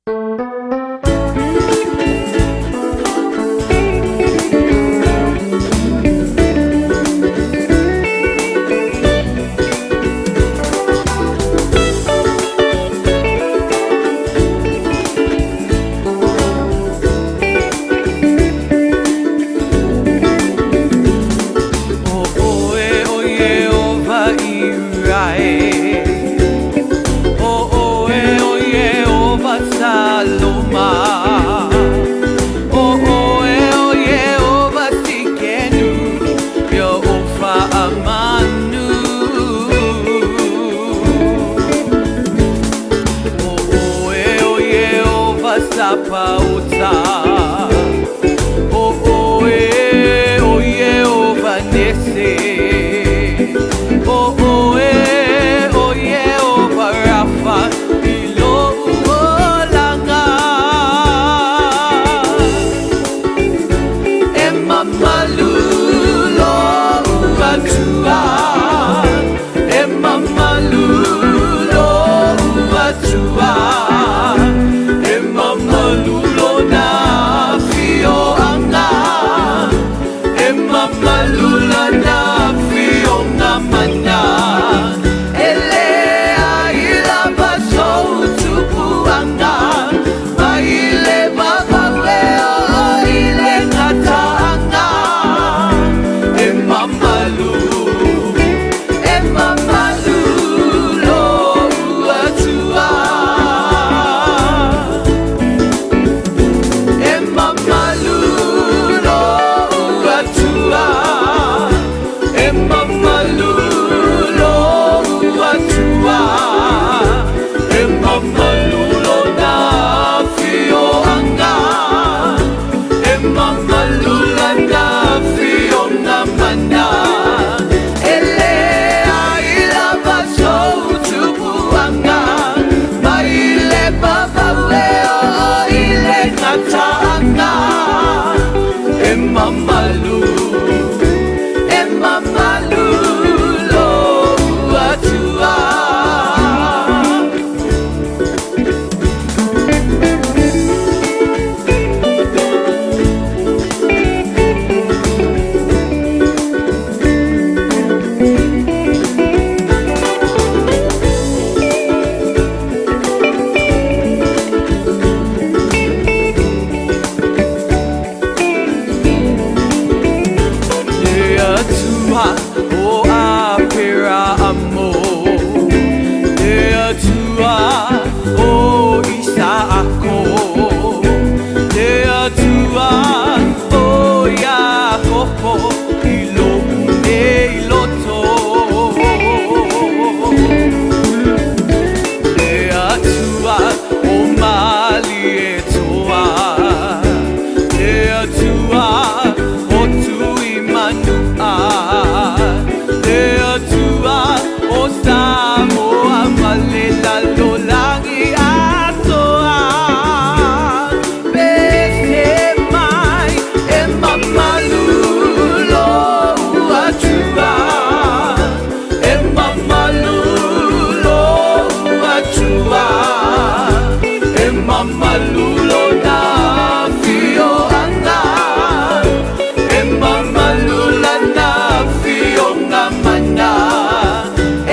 O ʻoe ʻo Iēhova i ʻAe, ʻO ʻoe ʻo Iēhova Saloma, ʻO ʻoe ʻo Iēhova Sikenu, Iēhova Amanu. ʻO ʻoe ʻo Iēhova Sapaota, ʻO ʻoe ʻo Iēhova Nese, ʻO ʻoe ʻo Iēhova Rafa i loʻu olaga. E mamalu loʻu Akua, E mamalu loʻu Akua, E mamalu lona afioaga, E mamalu lana afioga mana, E leai lava sou tupuaga, Mai le vavau e oo i le gataaga. E mamalu, e mamalu loʻu Atua. E mamalu loʻu Atua. E mamalu loʻu Atua. E mamalu lona afioaga. E mamalu lana afioga mana. E leai lava sou tupuaga. Mai le vavau e oo i le gataaga. E mamalu, e mamalu loʻu Atua. Le Atua o Aperaamo, Le Atua o Isaako, Le Atua o Iakopo i loʻu nei loto. Le Atua o Malietoa, Le Atua o Tuimanua, Le Atua o Samoa ma le lalolagi atoa. Pese mai e mamalu loʻu Atua, E mamalu loʻu Atua, E mamalu lona afioaga, E mamalu lana afioga mana,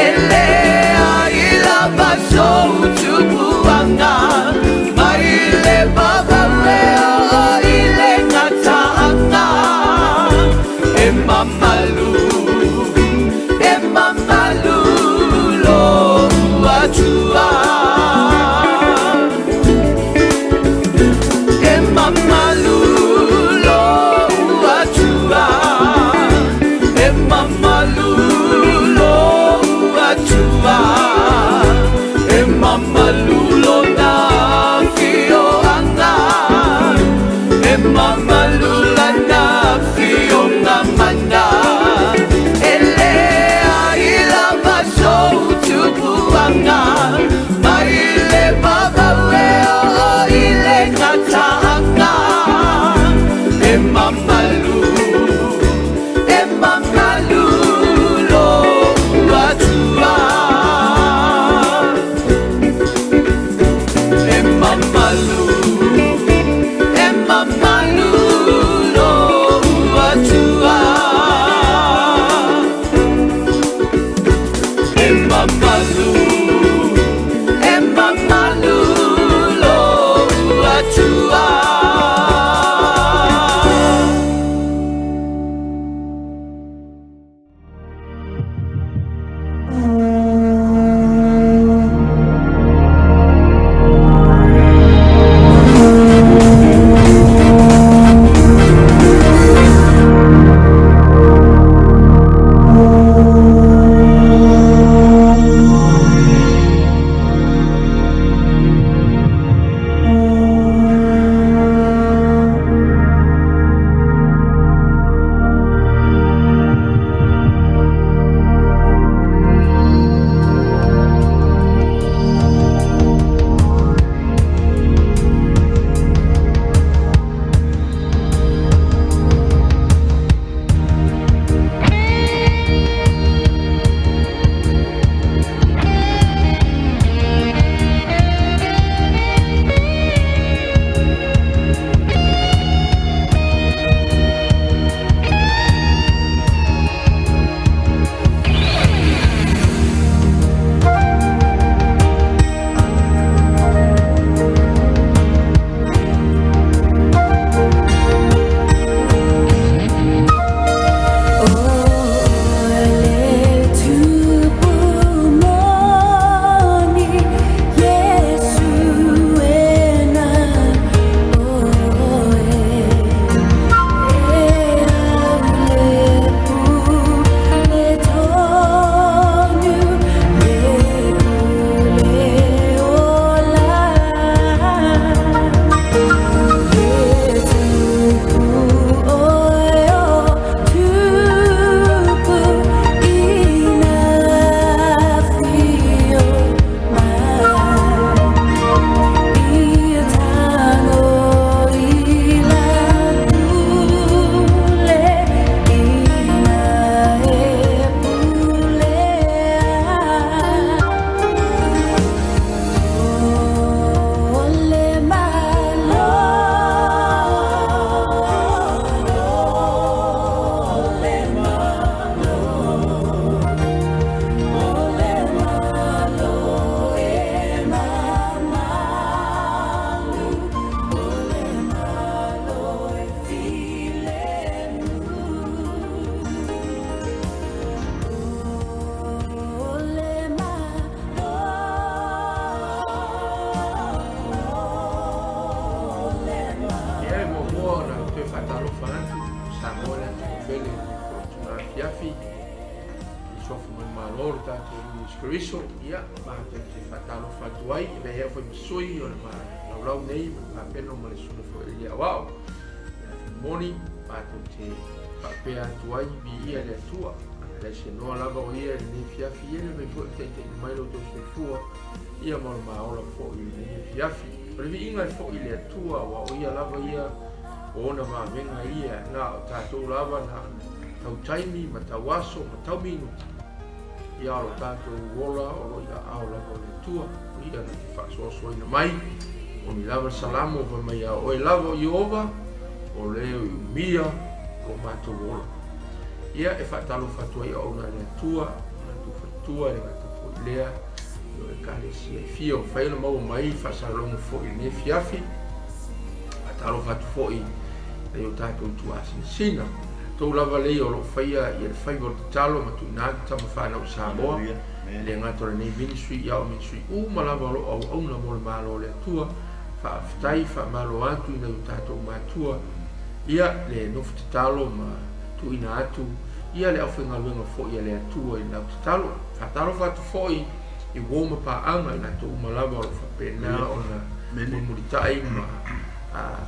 E leai lava sou tupuaga, Mai le vavau e oo i le gataaga. E mamalu, e mamalu loʻu Atua. E mamalu loʻu Atua. E mamalu loʻu Atua. E mamalu lona afioaga. E mamalu lana afioga mana. E leai lava sou tupuaga. Faatalofa atu Samoa le atunuu pele i lenei foi itula afiafi i le suafa manumalo o le tatou Alii Iesu Keriso. Ia, matou te faatalofa atu ai, e avea ai foi ma sui o le ma laulau nei ma le kapeno ma le susuga foi i le Alii Aoao ia Filimoni, matou te faapea atu ai, viia le Atua. E leai se noa lava o ia i lenei afiafi, ia le mea foi o taitaiina mai lo outou soifua ia ma lo ma ola foi i lenei afiafi. O le viiga e foi i le Atua, aua o ia lava ia o ona vavega ia, na o tatou lava na tau taimi ma tau aso ma tau minuti. Ia o lo tatou ola o lo o i aao lava o le Atua, o ia na te faasoasoaina mai. O ni lava le salamo fai mai ia oe lava o Ieova, o le e umia lo matou ola. Ia e faatalofa atu ai auauna a le Atua, matou faletua e le gata foi lea, i o ekalesia e fia o mafai ona maua mai faasalalauga foi i lenei afiafi. Faatalofa atu foi i o tatou ituasinasina, latou lava lea o lo o faia ia le faiva o le tatalo ma tuuina atu tama fanau i Samoa, e le gata o lenei ministry, ia o ministry uma lava o lo o auauna mo le Malo o le Atua. Faafetai, faamalo atu i nai o tatou matua ia le nofo tatalo ma tuuina atu ia le aufaigaluega foi a le Atua i le lau tatalo. Faatalofa atu foi i uo ma paaga i latou uma lava o lo o faapena ona mulimulitai ma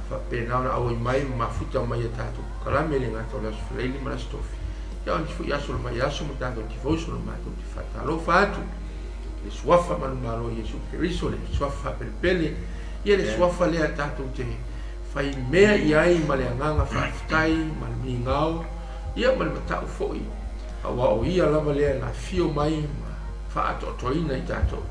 faapena ona auai mai ma mafuta mai a tatou polokalame, e le gata o le Aso Faraile ma le Aso Tofi, ia o nisi foi aso o le vaiaso ma tatou devotional. Matou te faatalofa atu i le suafa manumalo o Iesu Keriso, le suafa faapelepele, ia le suafa lea tatou te fai mea i ai ma le agaga faafetai ma le migao, ia ma le matau foi, aua o ia lava lea na afio mai ma faaatoatoaina i tatou.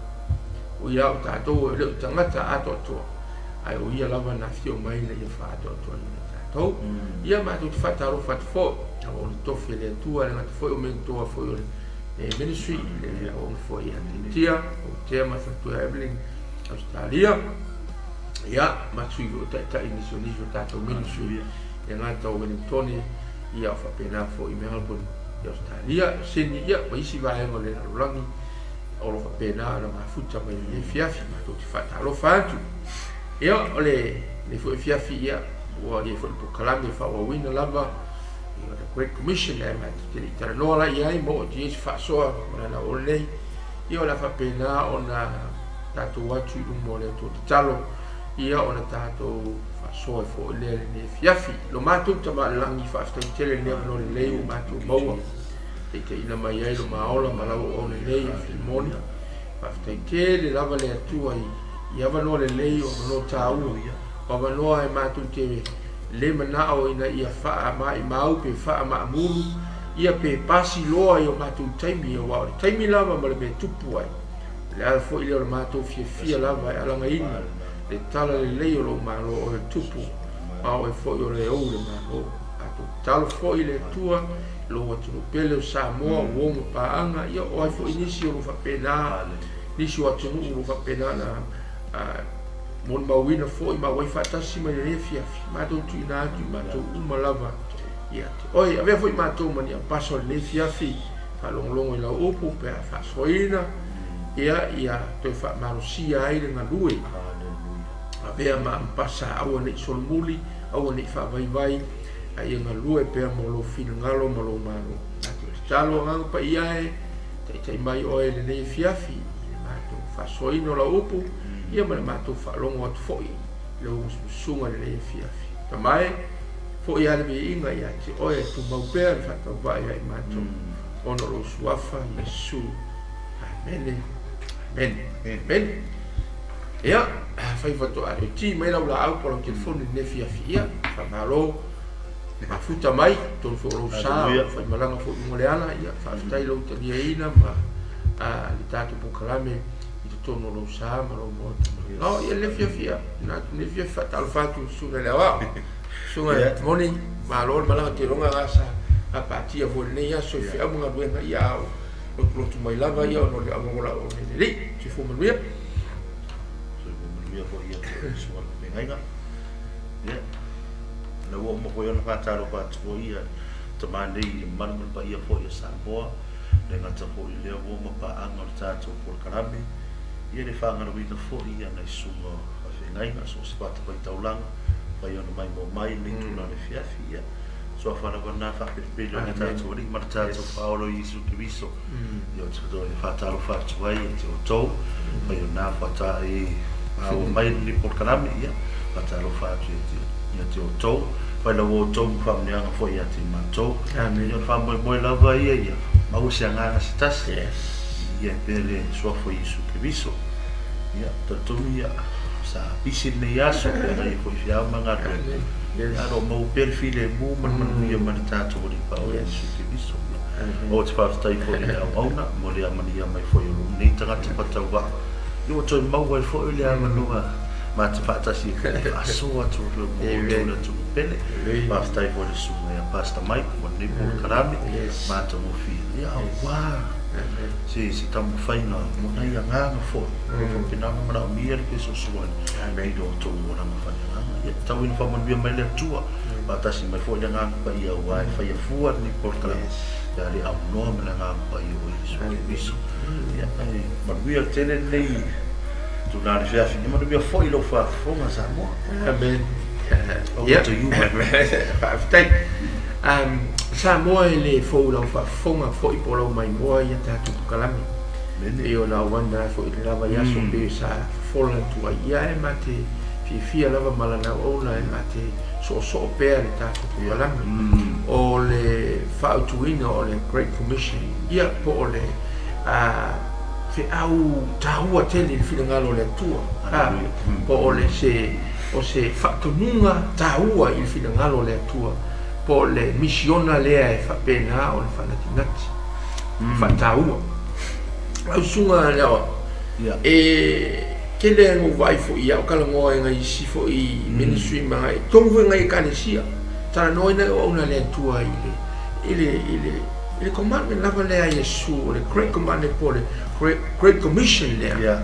O ia o tatou e le o tagata atoatoa, ae o ia lava na afio mai na ia faaatoatoaina i tatou. Ia matou te faatalofa atu foi, aua o le tofi a le Atua, le gata foi o mentoa foi o le ministry, le auauna foi ia Taitia, o Tea ma faletua Evelyn, Australia, ia ma sui o taitai nisi o nisi o tatou ministry, le gata o Wellingtone, ia o faapena foi Melbourne, i Australia, Sydney, ia ma isi vaega o le lalolagi o lo faapena ona mafuta mai lenei afiafi. Matou te faatalofa atu. Ia o lenei foi afiafi, ia ua i ai foi le polokalame e faaauauina lava ia le Great Commission lea matou te le i talanoa la i ai ma oo atu i ai se faasoa ma lana o lenei. Ia o le a faapena ona tatou atu i luma o le Atua tatalo, ia ona tatou faasoa ai foi lea lenei afiafi. Lo matou Tama i le lagi, faafetai tele i lenei avanoa lelei ua matou maua, taitaiina mai ai lo maola ma lau auauna lelei a Filimoni. Faafetai tele lava le Atua i avanoa lelei, o avanoa taua, o avanoa e matou te le manao ina ia faamaimau pe faamaamulu, ia pe pasi loa i o matou taimi, aua o le taimi lava ma le mea tupu ai. O le ala foi lea o le matou fiafia lava e alagaina le tala lelei o lou Malo o le tupu, ma oe foi o le ou le Malo. Matou tatalo foi le Atua i lou atunuu pele o Samoa, o uo ma paaga, ia o ai foi nisi o lo faapena, nisi o atunuu o lo faapena na molimauina foi ma auai faatasi mai lenei afiafi. Matou tuuina atu i matou uma lava ia te oe. Avea foi matou ma ni apaso o lenei afiafi, faalogologo i lau upu pe a faasoaina, ia ia toe faamalosia ai le galue. Avea ma ampasa, aua nei solomuli, aua nei faavaivai, a ia galue pea mo lou finagalo ma lou Malo. Matou tatalo Agaga Paia e, taitai mai oe i lenei afiafi i le matou faasoaina o lau upu, ia ma le matou faalogo atu foi i lau musumusuga i lenei afiafi. Tama e, foi lava le viiga ia te oe e tumau pea le faatauvaa ia i matou, ona o lou suafa Iesu. Amene, amene, amene. Ia, fai faatoa le ti mai lau laau po lau telefoni lenei afiafi, ia, faamalo, mafuta mai, tonu foi o lou sa, o faimalaga foi luga o le ala, ia, faafetai lou taliaina ma le tatou polokalame i totonu o lou sa ma lou maota. No, ia le fiafia, na le fiafia faatalofa atu susuga i le aoao. Susuga yeah. Moni, malo le malaga te longa gasa, a paatia foi lenei aso i feau ma galuega, ia au lotulotu mai lava ia ona o le auaola o le lelei. Soifua manuia. Soifua manuia foi ia te susuga le feagaiga. Ia, na ua uma foi ona faatalofa atu foi ia tama nei i le mamalu ma le paia foi o Samoa, le gata foi i lea ua ma paaga o le tatou polokalame, ia le faagaloina foi ia nai susuga o faafeagaiga, so o se fatafaitaulaga, Mafai ona maimoa mai i lenei itula o le afiafi, ia, suafa lava lena faapelepele o le tatou Alii ma le tatou Faaola o Iesu Keriso. Ia, ou te toe faatalofa atu ai ia te outou, mafai ona faata'i maua mai lenei polokalame, ia, faatalofa atu ia te outou, fai lau outou ma faamanuiaga foi ia te matou. Amen. Ia, o le faamoemoe lava ia, ia maua se agaga se tasi. Yes. Ia e pea le suafa o Iesu Keriso. Ia, talitonu ia, sa pisi lenei aso, pe ana ia foi fiao ma galuega. Yes. Ia, o lo o maua pea le filemu ma le manuia mai le tatou Alii Paola Yes. Iesu Keriso. Ia, Amen. ou te faafetai foi i le auauna mo le amanaia mai foi o lou nei tagata patauvaa. Ia ua toe maua ai foi le avanoa ma te faatasi e faasoa atu foi mo Amen. outou le atunuu pele. Amen. Faafetai foi i le susuga ia Pastor Mike mo lenei polokalame Yes. matagofie. Ia, auā Amen. se taumafaiga mo nai agaga foi. O faapena ona manaomia le fesoasoani Amen. i lo outou olaga faaleagaga. Ia, tatau ina faamanuia mai le Atua. Faatasi mai foi le agaga paia auā e faia fua lenei polokalame. Yes. Ia le aunoa ma le agaga paia o Iesu Amen. Keriso. Ia, e manuia tele lenei tulaga le feafi. Ia manuia foi lou faafofoga Samoa. Amen. Over Yeah. to you, my friend. Faafetai. Samoa e le fou lau faafofoga foi po o lau maimoa ia tatou polokalame. Amen. E o la auana foi le lava i aso pe sa fofola atu ai ia e ma te fiafia lava ma lana auauna e ma te soosoo pea le tatou polokalame. O le faautuina o le Great Commission, ia po o le feau taua tele i le finagalo o le Atua. Hallelujah. Po o le se o se faatonuga taua i le finagalo o le Atua, po o le misiona lea e faapena o le faanatinati faataua. Lau susuga lea e tele ina ou vaai foi ia au talanoa i nai isi foi ministry ma nai tonu foi nai ekalesia talanoaina e auauna a le Atua i le i le i le i le commandment lava lea a Iesu, o le Great Commandment po o le Great Commission lea,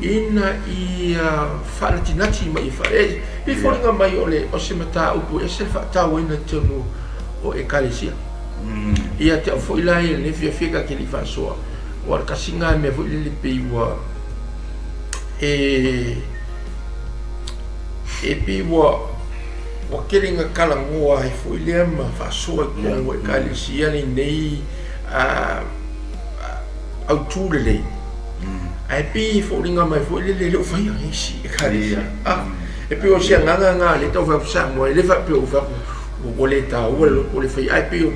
ina ia faanatinati ma ia e pei foliga mai o le o se mataupu e ese le faatauaina i totonu o ekalesia. Ia te au foi la ia lenei fiafia ka te le i faasoa, ua o le tasi lena mea foi lele pei ua e pei ua tele ina talanoa ai foi lea ma faasoa i totonu o ekalesia lenei autu lelei, ae pei e foliga mai foi lele e le o faia e isi ekalesia. E pei o se agaga lena lea e taufai atu Samoa, e le faapea ua fai atu ua le taua le loto o le faia, ae pei o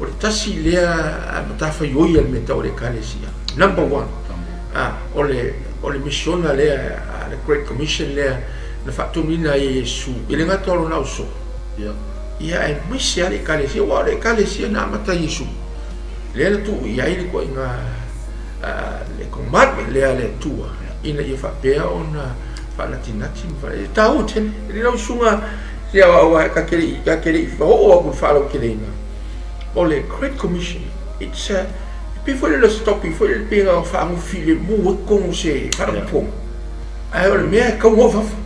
le tasi lea matafaioi a le mea tau o le ekalesia, number one, o le misiona lea, le Great Commission lea na faatonuina ai e Iesu e le gata o lona ausoo, ia aemaise lava le ekalesia, aua o le ekalesia na amata Iesu lea na tuu i ai le ituaiga le commandment lea a le Atua ina ia faapea ona faanatinati ma e taua tele e le lau susuga se aua ka te le i oo atu i le faalauteleina o le Great Commission. It's a pei foi le se topic foi le pei na faagofilemu ai totonu se faalapopopoga, ae o le mea e tau o i fafo,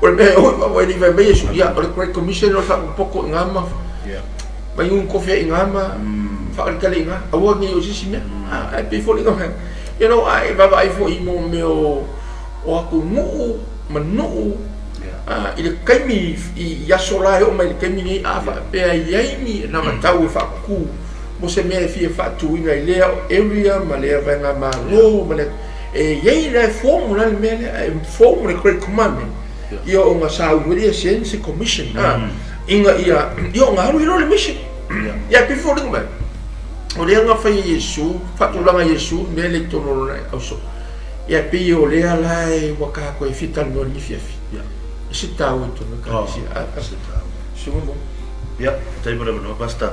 o le mea e o i fafo e le i fai mai Iesu ia o le Great Commission o le faapopopo i gā ma mai unu kofi ai i gā ma faakalikali i gā, aua nei o se isi mea. Ae pei foliga mai a e vaavaai foi mo mea o atunuu ma nuu i le taimi i aso la e oo mai i le taimi nei, a faapea i ai ni anavatau e faakutu mo se mea e fia faatuina i lea area ma lea vaega malo ma le e i ai la e form la le mea lea e form le Great Commandment, ia ona sauni ai lea se se commission ina ia ia ona alu ai loa le mission. Ia pei foliga mai o lea na fai e Iesu, faatulaga e Iesu mea lea i totonu o lona ausoo, ia pei o lea la e ua tatou e fia talanoa i lenei afiafi e se taua i totonu o ekalesia. Se taua. Susuga mo. Ia, tai mo le avanoa, Pastor.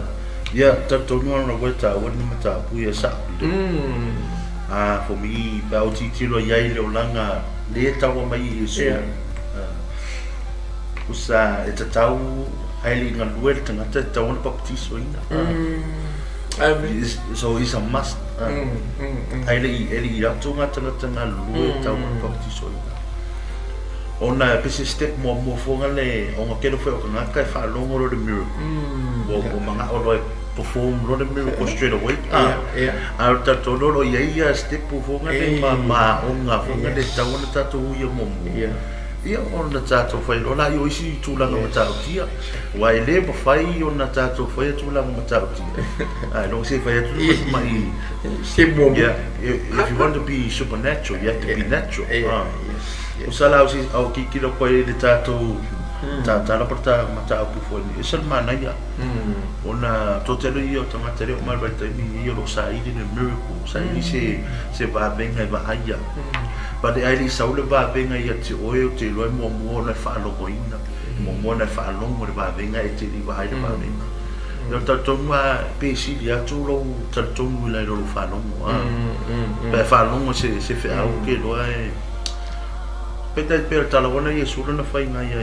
Ia, talitonu ona ua e taua lenei mataupu ia sa'o. For me, pe a ou tilotilo i ai le olaga le taua mai i Iesu. Usa e tatau ae le i galue le tagata e tatau ona papatisoina. Amen. So it's a must. Ae le i atu ngā tagata galulue e tatau ona papatisoina. Ona pe se step muamua foga le ona kele foi o tagata e faalogo loa le miracle. Ua mana'o loa e perform loa le miracle straight away. A o le talitonu o lo o i ai ia step foga le ma aoga foga le tatau ona tatou uia muamua. Ia, ona tatou fai loa lea o isi tulaga matautia, aua e le mafai ona tatou faia tulaga matautia ae logo se fai atu le mai Se muamua. Yeah, if you want to be supernatural, you have to be natural. Yeah, Ah. yes. O sala au si au kikilo koe i le tatou tatala pa ta mataupu foi ni. E se manaia. Ona totelo ia o tagata lea o mai vaitaimi ia o lo o saili le miracle, saili se vavenga e vaaia. But ai le i sau le vavenga ia te oe o te iloa e muamua ona e faalogoina, e muamua ona e faalogo le vavenga e te le i vaai le vavenga. Ia o le talitonu lava pe sili atu lou talitonu i lalo o lou faalogo a. Pe a faalogo se feau ou te iloa e peitai pea o le tala ona Iesu lana faiga ia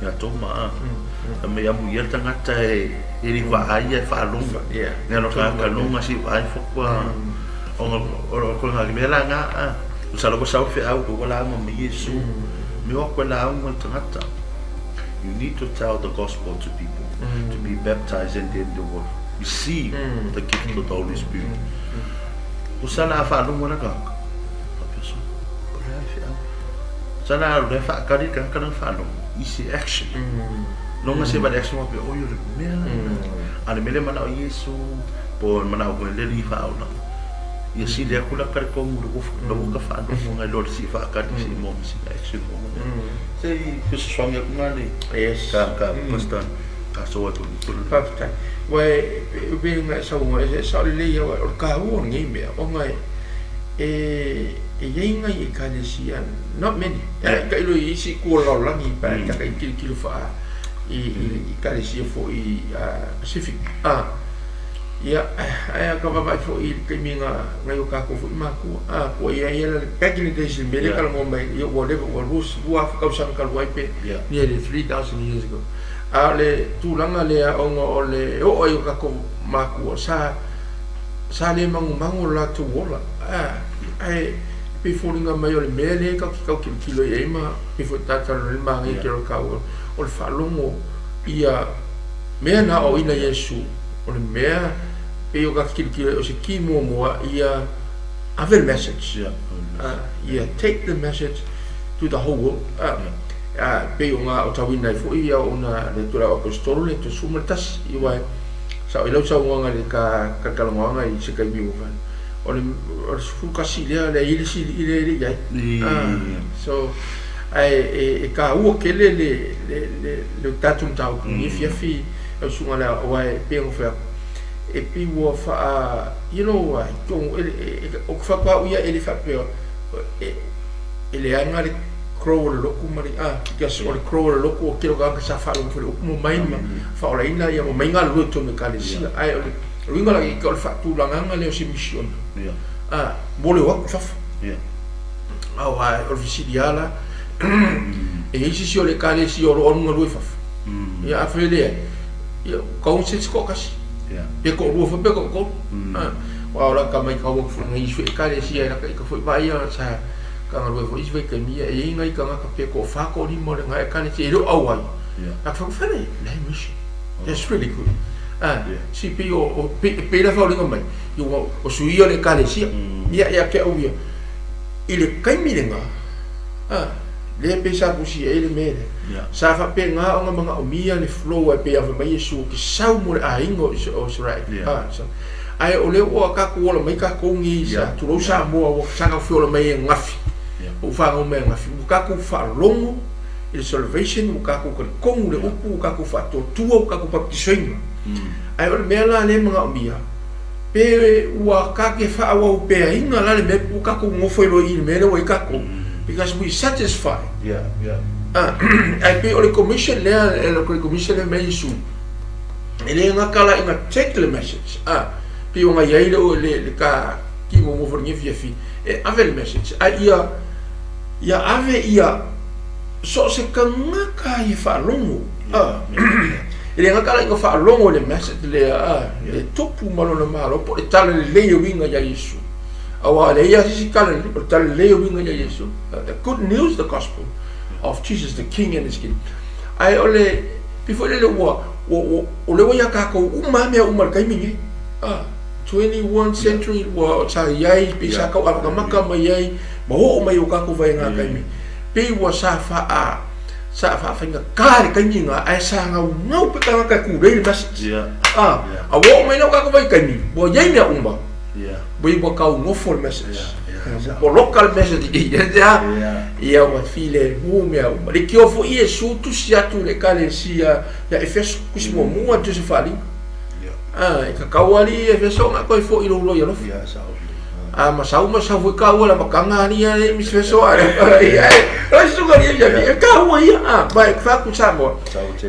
ia Toma a. Fai mai amuia le tagata e le i vaai ae faalogo. Nai lo tagata loga se i vaai faatoa ona o le mea la na a. Masalo ua sau le feau ua lauga mai Iesu. Me o atu e lauga le tagata. You need to tell the gospel to people to be baptized and then they will receive the gift of the Holy Spirit. Tusa la a faalogo le tagata, faapea sole, o le a le feau? Tusa la o lea e faatali le tagata lana faalogo i se action. Loga se vale action faapea, oi o le mea la lena. A o le mea lea e manao Iesu, po o le manao foi le Alii faaola, ia sili atu la talitonu i le ua ta faalogo nai lo le sii faatali se i maua ma sina action mo mea. Se i fesoasoani atu na le ka ka pastor ka soa atu i tolu. Faafetai. Aua e pei ona e saunoa, e sao lelei lava, o le taua o lenei mea, ona e i ai nai Ekalesia, not many, e tailo i isi itu o le lalolagi pe a taka i tilotilo faa i Ekalesia foi Pacific. Ia, ae a ta vaavaai foi i le taimi na nai o tatou foi matua, ua i ai le back in the days i le mea lea e talanoa mai ai, ia ua leva, ua 2000 tausaga talu ai pe nearly 3000 years ago. A o le tulaga lea ona o le oo ai o tatou matua, sa sa le magumagu o le latou ola, ae pei foliga mai o le mea lea tatou te tau tilotilo i ai ma pei foi tatalanoa ai le manaia tele o le taua o le faalogo ia mea na aoaoina Iesu o le mea pei o tatou tilotilo ai o se ki muamua ia ave le message ia take the message to the whole world pei ona aotauina ai foi ia ona le Atua o le Aposetolo le 11 aua e sao ai lau saunoaga i le talatalanoaga i se taimi ua fai o le 11 lea lea i le isi alii lea e le i ai so ae e taua tele le tatou mataupu i lenei afiafi lau susuga lea aua e pei ona fai atu e pei ua faa you know ou te faatoa au ia e le faapea e leaga le crow o le lotu ma le a because o le crow o le lotu o tele o tagata sa faalogo foi i le upu ma omai ma faaolaina ia ma omai galulue i totonu o ekalesia ae o le uiga la o le faatulagaga lea o se misiona a mo le o atu i fafo aua o le fesili lava la e i ai se isi o le ekalesia o lo o alu galue i fafo ia afai e leai ia kau se isi toatasi pe toalua foi pe toatolu aua o la ta matau atu foi i nai isi foi ekalesia e lata ita foi vaaia sa ka galue foi isi vaitaimi ia e i ai nai tagata pe toafa toalima o le na ekalesia e le o auai a ka fale leai ma isi that's really good si pei o pei la foliga mai ua o suia o le ekalesia ia ia te au ia i le taimi lena lea pei sa tusi ai le mea lea sa faapena ona manaomia le flow ai pei a fai mai Iesu ou te sau mo le aiga o Israel ae o lea ua tatou ola mai tatou nei sa tulou Samoa ua sa tatou feola mai ananafi ua fanau mai ananafi ua tatou faalogo i le salvation ua tatou talitonu i le upu ua tatou faatuatua ua tatou papatisoina ae o le mea la lea e manaomia pe ua take faaauau peaina la le mea ua tatou nofo ai loa i le mea lea ua i ai tatou because we satisfy ae pei o le commission lea le great commission lea mai Iesu e le gata la ina take le message pei ona i ai le ta ki muamua foi i lenei afiafi e ave le message ae ia ia ave ia so o se tagata ia faalogo E le gata la ina faalogo i le message lea a le tupu ma lona malo po o le tala lelei e uiga ia Iesu. Aua e leai lava se isi tala lelei, o le tala lelei e uiga ia Iesu. The good news, the gospel of Jesus the King and his kingdom. Ae o le pei foi lele ua, ua, o lea ua ia tatou uma lava mea uma i le taimi lenei. 21 century ua sa i ai, pei sa tau amatamata mai ai ma oo mai i o tatou vaega taimi. Pei ua sa faa sa faafaigata le taimi ae sa gaugau pe tagata e kulei le message. A ua oo mai lau tatou vaitaimi ua iai mea uma, ua ua taugofo le message, ua poloka le message i ia ia ua filemu mea uma. Leitioa foi Iesu tusi atu i le ekalesia ia Efeso, tusi muamua tusi faaaliga. E tatau alii Efeso ona toe foi i lou loi alofa. A ma sau ma sau foi taua le amataga alii ia le Efeso a ia e susuga ia ia e taua ia a ma e fatu Samoa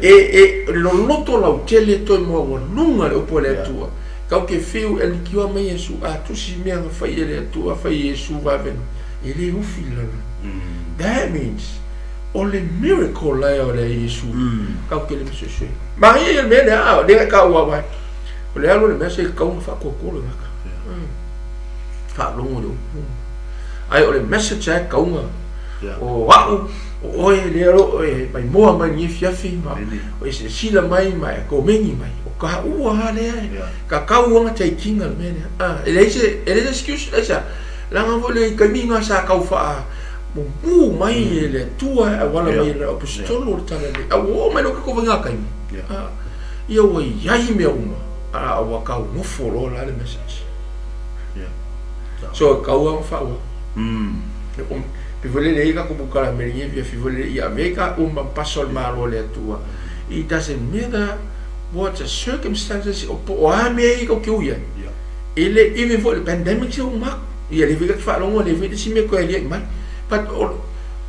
e loloto lautele toe maualuga le upu a le Atua. Kau ke fiu e likiwa mai Iesu a tusi mea na fai e le Atua fai Iesu vavena e le ufi le lalolagi. That means o le miracle la o le Iesu kau ke le suesue. Maria ia le mea lea a le ka ua vai. O le alu le mea se kau na faatuatua le gata. Faalogo le upu. Ai o le message ai kauga o au o oe le alo e mai moa mai ni fiafi ma o e silasila mai ma e komeni mai o ka ua ha lea ka kau anga taikinga le mea lea. Ah, e leai se e leai se excuse leai sa leaga foi le taimi na sa tau faa mumu mai e le Atua e auala mai e le aposetolo o le tala lelei. A ua oo mai loa tatou faiga taimi, ah, ia ua iai mea uma, a ua taugofo loa la le message. So e tau lava ona faaauau. Pe foi lele i ai tatou polokalame i lenei afiafi foi lele ia ave ai tatou ma paso le Malo a le Atua. It doesn't matter what the circumstances o po o a mea ia tou te ui ai. E le even foi le pandemic se uma atu. Ia lea foi ta te faalogo lea foi le isi mea toe alia'i mai. But o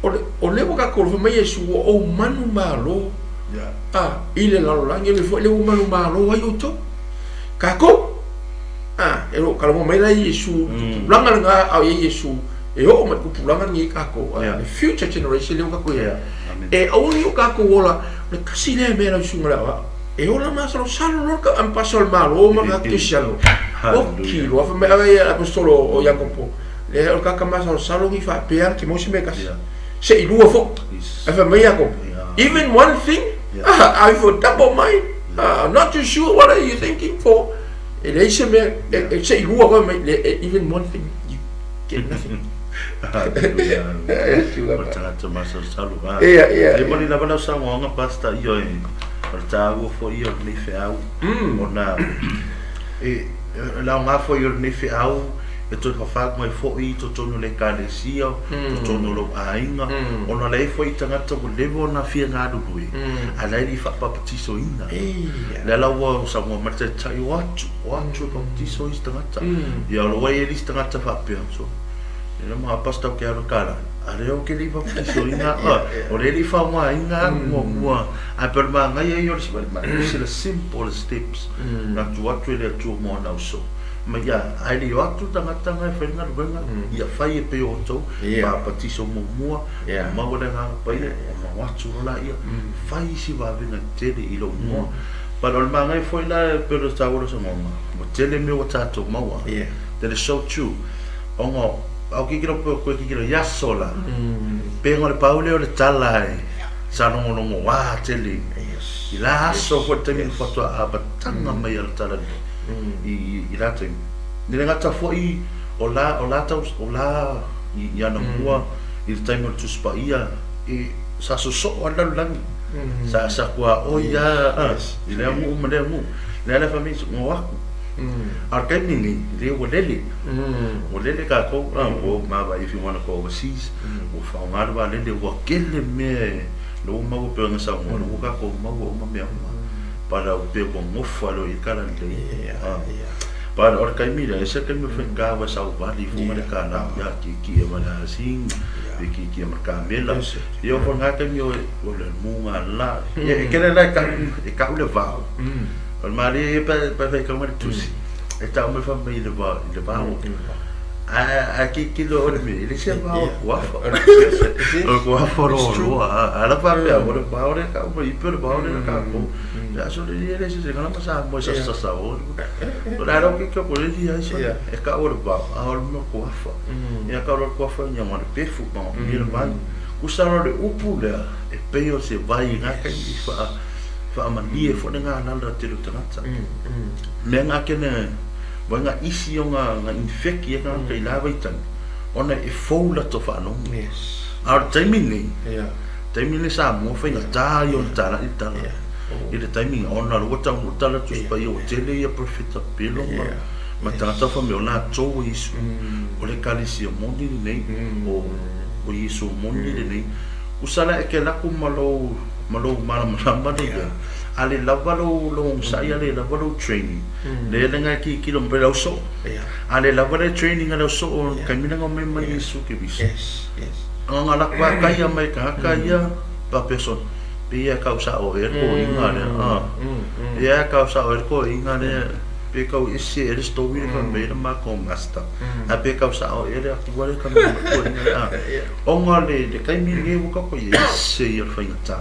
o o lea ua tatou alofa mai Iesu ua ou manumalo a i le lalolagi o lea foi lea ua manumalo ai outou. Tatou a e lo o talanoa mai la Iesu i le tupulaga lena a o i ai Iesu e oo mai i le tupulaga lenei tatou a the future generation lea ua tatou i ai. E aua ne i o tatou ola o le tasi lea mea lau susuga i le aoao e ola masalosalo loa le ampasa o le Malo ma le kerisiano. Oki loa fai mai ave ia aposetolo o Iakopo lea o le tagata masalosalo ni faapea ke maua se mea e tasi se i lua foi. Ae fai mai Iakopo even one thing I for double mind I'm not too sure what are you thinking for e leai se mea e se i lua foi mai even one thing you get nothing. O le tagata masalosalo. E moni lava lau saunoaga Pastor, ioe, o le taua foi ia o lenei feau, ona e le aoga foi o lenei feau e toe fafagu ai foi i totonu o le Ekalesia, totonu o lou aiga, ona leai foi tagata ua leva ona fia galulue, ae la e le i faapapatisoina. Lea la ua saunoa mai le Taitai, o atu, o atu e papatiso isi tagata. Ia o lo o ua i ai le isi tagata faapea, so, e ma pastor ke alu kala, a lea ou te le i papatisoina, o lea e le i faaaogaina au muamua, ae pei o le manaia ia o le sila simple steps, na tuu atu e le Atua mo ana uso. Ma ia, ae le i o atu le tagata na e fai le galuega, ia fai e pei o outou, papatiso muamua, maua le Agaga Paia, ona o atu loa laia, fai isi vavega tele i lou igoa. But o le manaia foi la e pei o le taua o le saunoaga, ua tele mea ua tatou maua. That is so true. Ona au kikilo pe koe kikilo i aso la. Pe o le pau lea o le tala e sa logologo wā tele. I la aso foi le taimi na faatoa amataga mai a le tala i la taimi. Ne le gata foi o la o la tau o la i ana mua i le taimi o le Tusi Paia i sa sosoo a le lalolagi. Sa sa kua oi a i lea nuu ma lea nuu. Lea la fai mai ngo aku. A o le taimi lenei, lea ua lele. Ua lele tatou, ua ma if you wanna go overseas, ua faaaoga le vaalele, ua tele mea lea ua maua pei ona saunoa, lea ua tatou maua uma mea uma. But pei ua gofa loa i le tala lelei. But o le taimi lea, ese le taimi o faigata ua sauvali ifo ma le kālā, ia kiekie ma le asini, pe kiekie ma le kamela. Ia o lena taimi o le mugala. Ia e tele la e kau le vao. O le malie ia pe pe fai kau le tusi. E tau mai fa mai le va le vao. A a ki ki lo le me le se vao kuafa. O kuafa ro ro a la fa pe o le vao le kau mai pe le vao le ka ko. Ya so le le se se kana ma sa mo sa sa sa o. O la ro ki ko le dia so e kau le vao a o le mo kuafa. Ia kau le kuafa ia mo le pefu ma ni le vai. Kusa ro le upu lea e pei o se vai ngā kai i wha Faamalie foi le galala tele o tagata. Mea nga kene wai nga isi o nga nga infeki e tagata i la vaitagi ona e fou latou faalogo. Yes. A o le taimi lenei, taimi lenei Samoa faigata ia ona talai le tala i le taimi ona o lea ua taunuu le tala a le Tusi Paia ua tele ia perofeta pelo ma ma tagata fai mai o latou o Iesu. O le Ekalesia moni lenei, o o Iesu moni lenei. Usa la e te alu atu ma lou ma lou malamalama lea i ai, a le lava lou lou onosai a le lava lou training, lea la e tilotilo mai le au soo. A le lava le training a le au soo i le taimi lea na omai mai Iesu Keriso. Ona alu atu lava taia mai tagata ia faapea sole, pei e tau sao ea le toeaina lea. Ia e tau sao ea le toeaina lea, pe tau ese ea le story lea fai mai ai le matou master. Ae pe tau sao ea le Atua lea fai mai ai le toeaina lea. Ona le taimi lenei ua tatou i ai, ese ia o le faigata.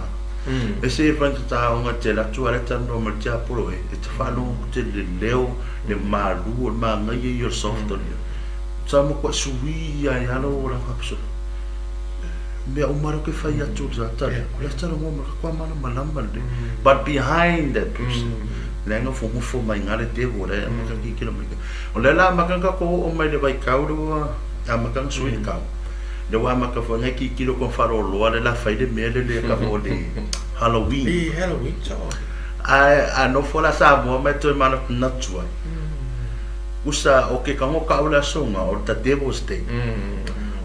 Ese ia o le faigata ona e te alu atu lava la e talanoa ma le tiapolo e, e te faalogo tele i le leo, le malu, o le manaia ia o le soft o le sa matuai sui ai lava lou olaga faapea sole mea uma lea ou te fai atu i le tagata lea, o lea e talanoa mai, matua malamalama lelei. But behind that person, leaga nofonofo mai i ina le devil lea e amata ona tilotilo mai. O lea la amata ona tatou oo mai i le vaitau lea ua amata ona sui le tau, lea ua amata foi ona tilotilo atu faaaloaloa lea o le a fai le mea lea e tau o le Halloween. I Halloween, sao. Ae a nofo la Samoa ma e toe manatunatu ai, usa o ke tago kau le asoga o le ta Devil's Day.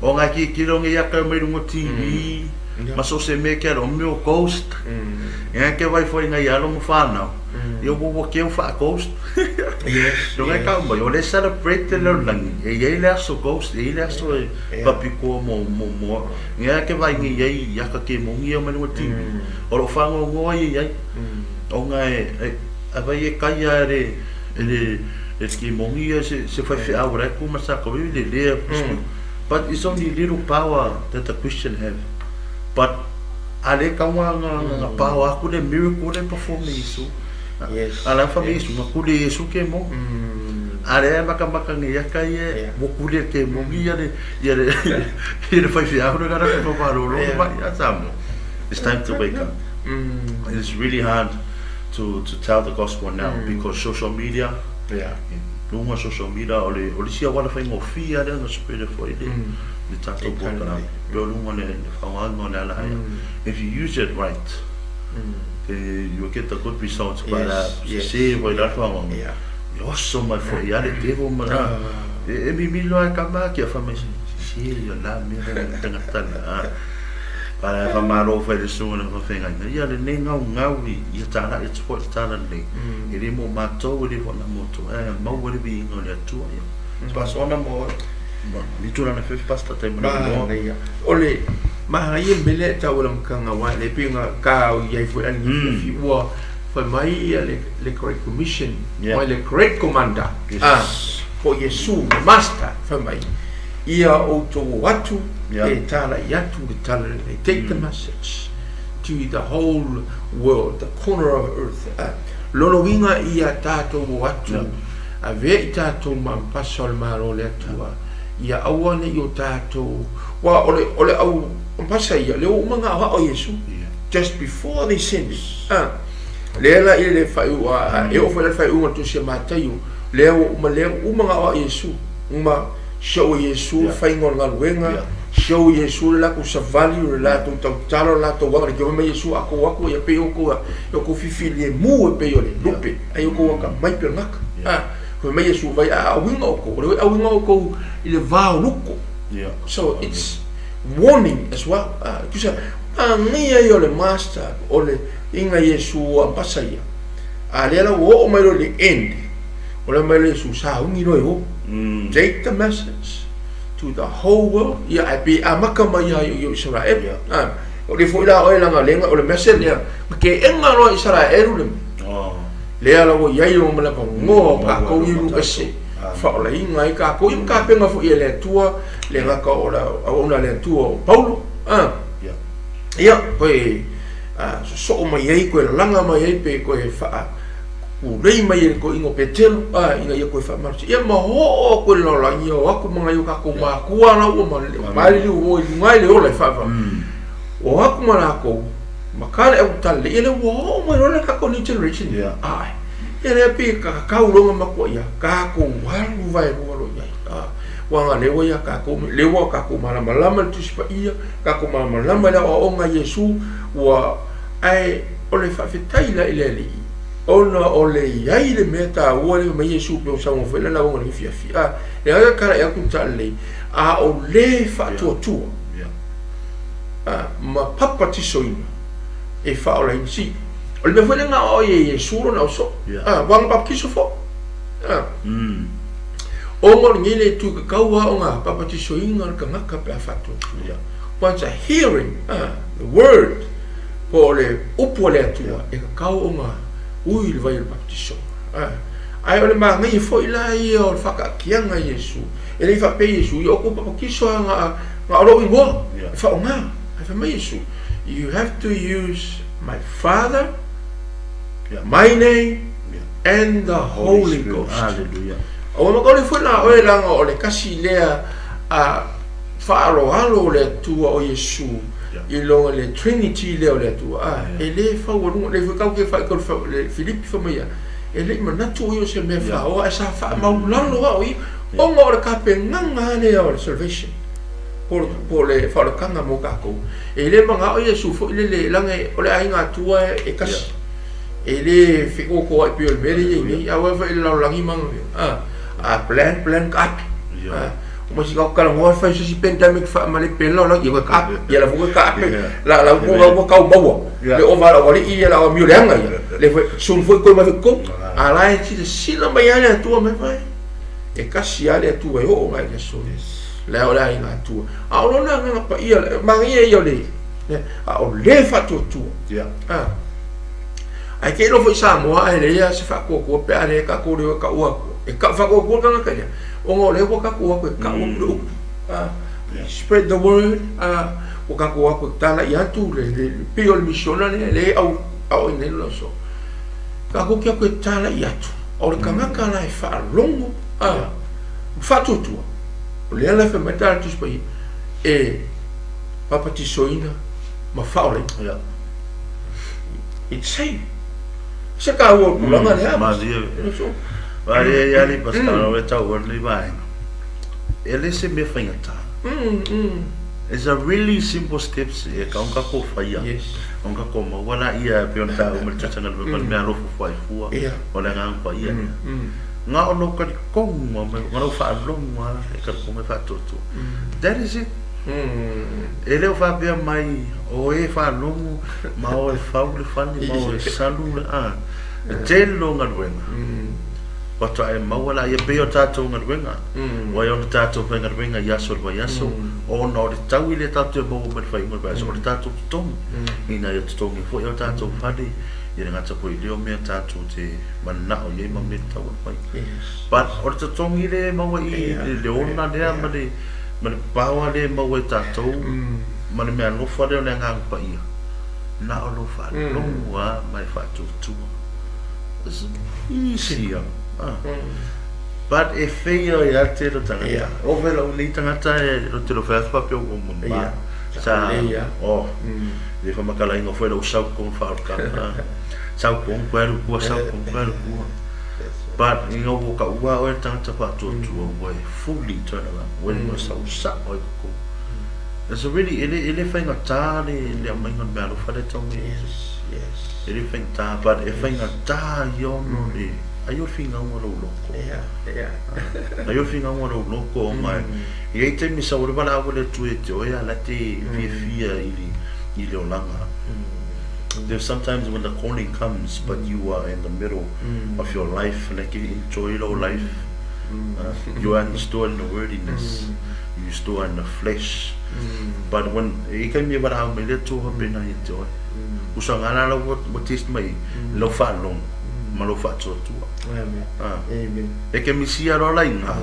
O nga tilotilo nei ia kau mai luga o TV ma so o se mea ke alo, o mea o ghost. Ia ke vai foi ngai alo ma whanau. Ia ua ua keu wha ghost. Yes. No ngai kau mai, o le celebrate le lalolagi, e i ai le aso ghost, e i ai le aso e papikoa mo mo mo. Ia ke vai nei ai ia ka ke mongi ia mai luga o TV. O lo o whangongoa ia i ai. Ona e e a vai e kai a le e le e le mongi ia se se faifeau o la e ku ma sa ka le le but it's only little power that the Christian have but a le kaua nga nga power aku le miracle le perform e Iesu. Yes. A la fa me Iesu nga kule Iesu ke mo. A le makamaka nge ia kai e mo kule ke mongi ia le ia le ia le faifeau le gara ka whalolo mai ia Samoa. It's time to wake up. It's really hard to to tell the gospel now because social media Yeah. luga social media o le o le isi auala faigofie lea na spread ai foi le le tatou polokalame pei o luga o le faaaogaina o le alaia. If you use it right, you will get the good results but sese foi la le faaaogaina, e oso mai foi lava le devil ma e mimilo lava e kama ake fai mai, sese ia la mea lea le tagata lea. Ae faamalo foi i le susuga i le faafeagaiga, ia lenei gaugau ia talai atu foi i le talalelei, e le mo matou, e le foi na mo outou, ae maua le viiga o le Atua. Ia, se faasoaga mo ni tulaga fefe Pastor taimi o le avanoa. Manaia. O le manaia le mea lea e tau e le amataga aua e le pei ona ta i ai foi i le afiafi ua fai mai ia le Great Commission mai le Great Commander po o Iesu le Master fai mai ia outou o atu e talai atu le tala lelei, take the message to the whole world, the corner of earth. Lona uiga ia tatou o atu, avea i tatou ma ampasa o le Malo o le Atua, ia aua ne i o tatou, aua o le, o le au ampasa ia, lea ua uma ona aoao Iesu, just before they send him. Lea la i le faaiuga, e oo foi la i le faaiuga o le Tusi a Mataio, lea ua uma, lea ua uma ona aoao Iesu, uma Show e Iesu le faiga o le galuega, show e Iesu le latou savali, o le latou tautala, o le latou aga, le fai mai Iesu a tou atu ia pei outou ia outou fifilemu e pei o le lupe, a ia outou atamai pei o le gata. Fai mai Iesu vai a auiga outou, o le auiga outou i le va o luko. So it's warning as well. Tusa, manaia ia o le master, o le inga Iesu a mpasa ia. A lea la ua oo mai loa i le end, O le mai le Iesu sauni loa i o. Take the message to the whole world. Ia ae pe amata mai ia i o Isaraelu. Yeah. O le foi la oe langa lenga o le message lea. Ma ke enga loa Isaraelu le. Lea la ua iai o ma le ngoa o kākou i lu ese. Whaolainga ai kākou i ma kāpenga foi e le Atua, le ngaka o la auauna le Atua o Paulo. Ia, koe sosoo mai ai, koe lalaga mai ai pe koe whaa Pulei mai e le toeaina o Petelo, a, ina ia toe faamalosi. Ia ma oo aku e le lalolagi, ia o atu ma nai o tatou makua la ua maliliu ua i luga ai le ola e faavae. O atu ma latou, ma ka le autalalei, ia lea ua oo mai loa le tatou new generation. Ae, ia lea pei e tatau loa ona matua ia tatou alu vaelua loa i ai. Uaga lea ua ia tatou, lea ua tatou malamalama i le Tusi Paia, tatou malamalama i le aoaoga a Iesu, ua, ae o le faafetai la i le Alii, ona o le i ai le mea taua lea fai mai Iesu pei ona saunoa foi le lauga i le afiafi, a, lea e talai atu le talalelei, a o le faatuatua, a, ma papatisoina e faaolaina. Si, o le mea foi lea na aoao ai e Iesu lona ausoo, a, ua na papatiso foi, a. Ona o lenei le itu tatau lava ona papatisoina le tagata pe a faatuatua. Once a hearing the word po o le upu a le Atua e tatau ona ui le vai o le papatisoga. Ae o le manaia foi la ia o le faataatiaga a Iesu, e le i faapea Iesu, ia outou papatiso lava na o lou igoa e faaaoga. Ae fai mai Iesu, you have to use my Father, my name and the Holy Ghost. Hallelujah. Aua makauli foi la oe leaga o le tasi lea a faaaloalo o le Atua o Iesu i loga le Trinity lea o le Atua a e le faualuga le foi tau ke faitau le Filipi fai mai ia e le i manatu o ia o se mea faoa ae sa faamaulalo a o ia ona o le tapenaga lea o le salvation po o le faaolataga mo tatou. E le manao Iesu foi lele leaga o le aiga Atua e tasi. E le feotoai pei o le mea lea e i ai nei, aua foi le lalolagi ma a plan plan ka api. O ma si ka talanoa e fai se isi pandemic faamalepe le lalolagi, ia ka api, ia la foi ka api, la la ua ua kau maua, le ova la ualii ia la amio leaga ia, le foi soon foi koe mai foi totonu, a la e silasila mai lava le Atua mai fai, e tasi lava le Atua e oo mai i le aso lea o le aiga Atua. A o lona agaga paia, manaia ia o le, a o le faatuatua. Ae te iloa foi Samoa ae leai lava se faatuatua pe a lea tatou le o e tau atu. E tau faatuatua le tagata ia, ona o lea ua tatou o atu e tau atu le upu. Spread the word, ua tatou o atu e talai atu le pei o le misiona lea lea e aoaoina ai le aso. Tatou te o atu e talai atu, o le tagata la e faalogo, faatuatua, o lea la e fai mai le tala a le Tusi Paia, e papatisoina ma faaolaina. It's same. Se taua o le tulaga lea. Malie. Malie ia le pastor o le tau o le vaega. E le se mea faigata. It's a really simple steps e ka onga ko whaia. Yes. Onga ko maua la ia pe ona tā umere tūtanga le mm. mea alofa fua i fua. Yeah. O le ngā pa ia. Ngā ono kari kongu, ngā rau whaalongu e kari kongu e whaatuatua. That is it. E le o faapea mai o e faalogo ma o e fau le fale ma o e salu le a. E tele lou galuega. Faatoa e maua la ia pei o tatou galuega. Ua i ona tatou faigaluega i aso o le vaiaso ona o le taui lea tatou te maua mai le faaiuga o le vaiaso o le tatou totogi. Ina ia totogi foi o tatou fale ia le gata foi i lea o mea tatou te mananao i ai ma mea tatau ona fai. But o le totogi lea e maua i le ona lea ma le Ma le power lea e maua e tatou, ma le mea alofa lea o le Agaga Paia, na o lou faalogo lava ma e faatuatua. It's easy. But e fail ai lava le tele o tagata. Oo foi lau nei tagata e te lo fai atu faapea ua mama. Sa, oh, le whamakalainga foi lau sau kong whaorkanga. Sau kong koe aru kua, sau kong koe aru kua. But i ngā waka ua oe tangata whaatuatua ua e fully turn around. Ua e sau sa oe kuku. It's a really, e le, e le whaingatā le, le amainga o le mea alofa le tau mai. Yes, yes. E le whaingatā, but e whaingatā i ono le, ai o whingaunga lou loko. Yeah, yeah. Ai o whingaunga lou loko o mai. I ei te misa o le wala awa le tue te oea la te fia fia i le, i le olanga. There's sometimes when the calling comes, but you are in the middle of your life, like you enjoy your life. You are still in the worldliness, you still in the flesh. But when e kai me wala mai le tu hape na i te oe. Usa ngā la ua ua test mai lau whaalongo, ma lau whaatuatua. Amen. Amen. E ke misia roa lai ngā.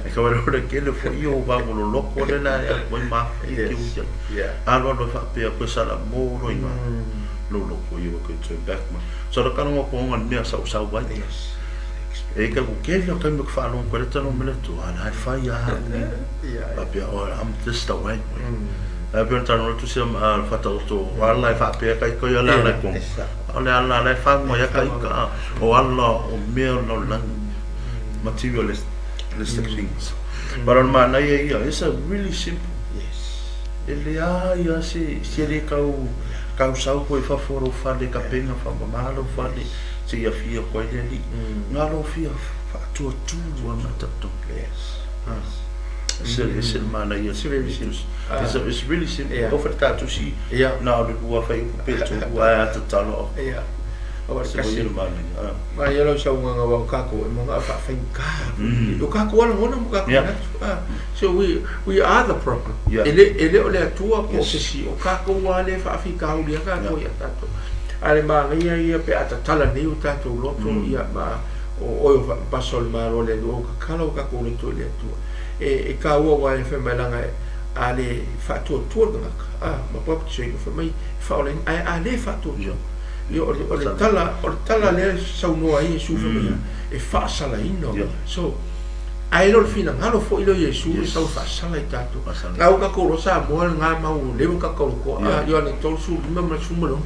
E ka wale ora kele fo i o wangolo loko le la e koe ma i ke uia. Alo alo e whaapea koe sala mō roi ngā. Lo loko i o koe turn back ma. So ra karonga ko nga mea sau sau ai. Yes. E ka ku kele o kai me whaalongo koe le tano mele tu ala e whai a hau ni. Whaapea oh I'm this the way. A pea tano tu sia ma whata o tō ala e whaapea kai koe ala ala ko. O le ala ala e whango ia kai ka o ala o mea o langi. Materialistic things. But o le manaia ia, it's a really simple. E leai lava se, se le tau tausau koe i fafo o lou fale, tapena faamama lou fale, seia afio atu ai le Alii. Na lou fia faatuatua ma tatou. E ese le manaia. It's very simple. It's really simple. Kau fai le ta tusi, na o le lua fuaiupu pe tolu, ae a tatalo. Aua le kasi. Ma ia lau saunoaga aua o kākou e manao e faafaigata o kākou lava lagona ma kākou manatu. So we are the problem. E le e le o le Atua po o se isi, o kākou lava lea e faafitauli ai kākou ia tātou. A o le manaia ia pe a tatala nei o tātou loto ia ma o oe o faapasa o le Malo o le Atua, ua tatala o tātou loto i le Atua. E taua aua e fai mai leaga a le faatuatua le tagata, ma baptisoina fai mai e faaolaina, ae a le faatuatua, Ia, o le, o le tala, o le tala lea e saunoa ai Iesu fai mai, e faasalaina oe. So, ae le o le finagalo foi lea o Iesu e sau e faasala i tatou. La ua tatou iloa Samoa lena mau leva ona tatou lotoa, a, Ioane 35 ma le 16,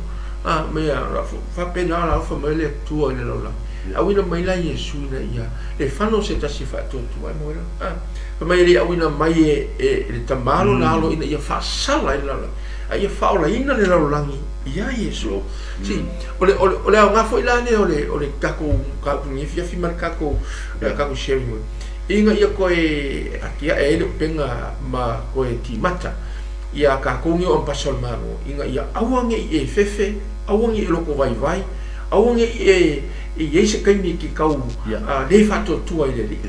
a, mea, faapena la fai mai le Atua i le lalolagi. Auina mai la Iesu ina ia le fano se tasi e faatuatua ai mo a, fai mai e le auina mai e, e le Tama lona Alo ina ia faasala ai le lalolagi, a ia faaolaina le lalolagi Ia Iesu. Si, o le, o le, o le aoga foi la lea o le, o le takou mataupu i lenei afiafi ma le takou, le takou sharing mai, ina ia toe atiae ai le upega ma toe timata ia tatou nei o ambasa o le Malo, ina ia aua ne i e fefe, aua ne i e lotovaivai, aua ne i e i ai se taimi e te tau le faatuatua i le Alii.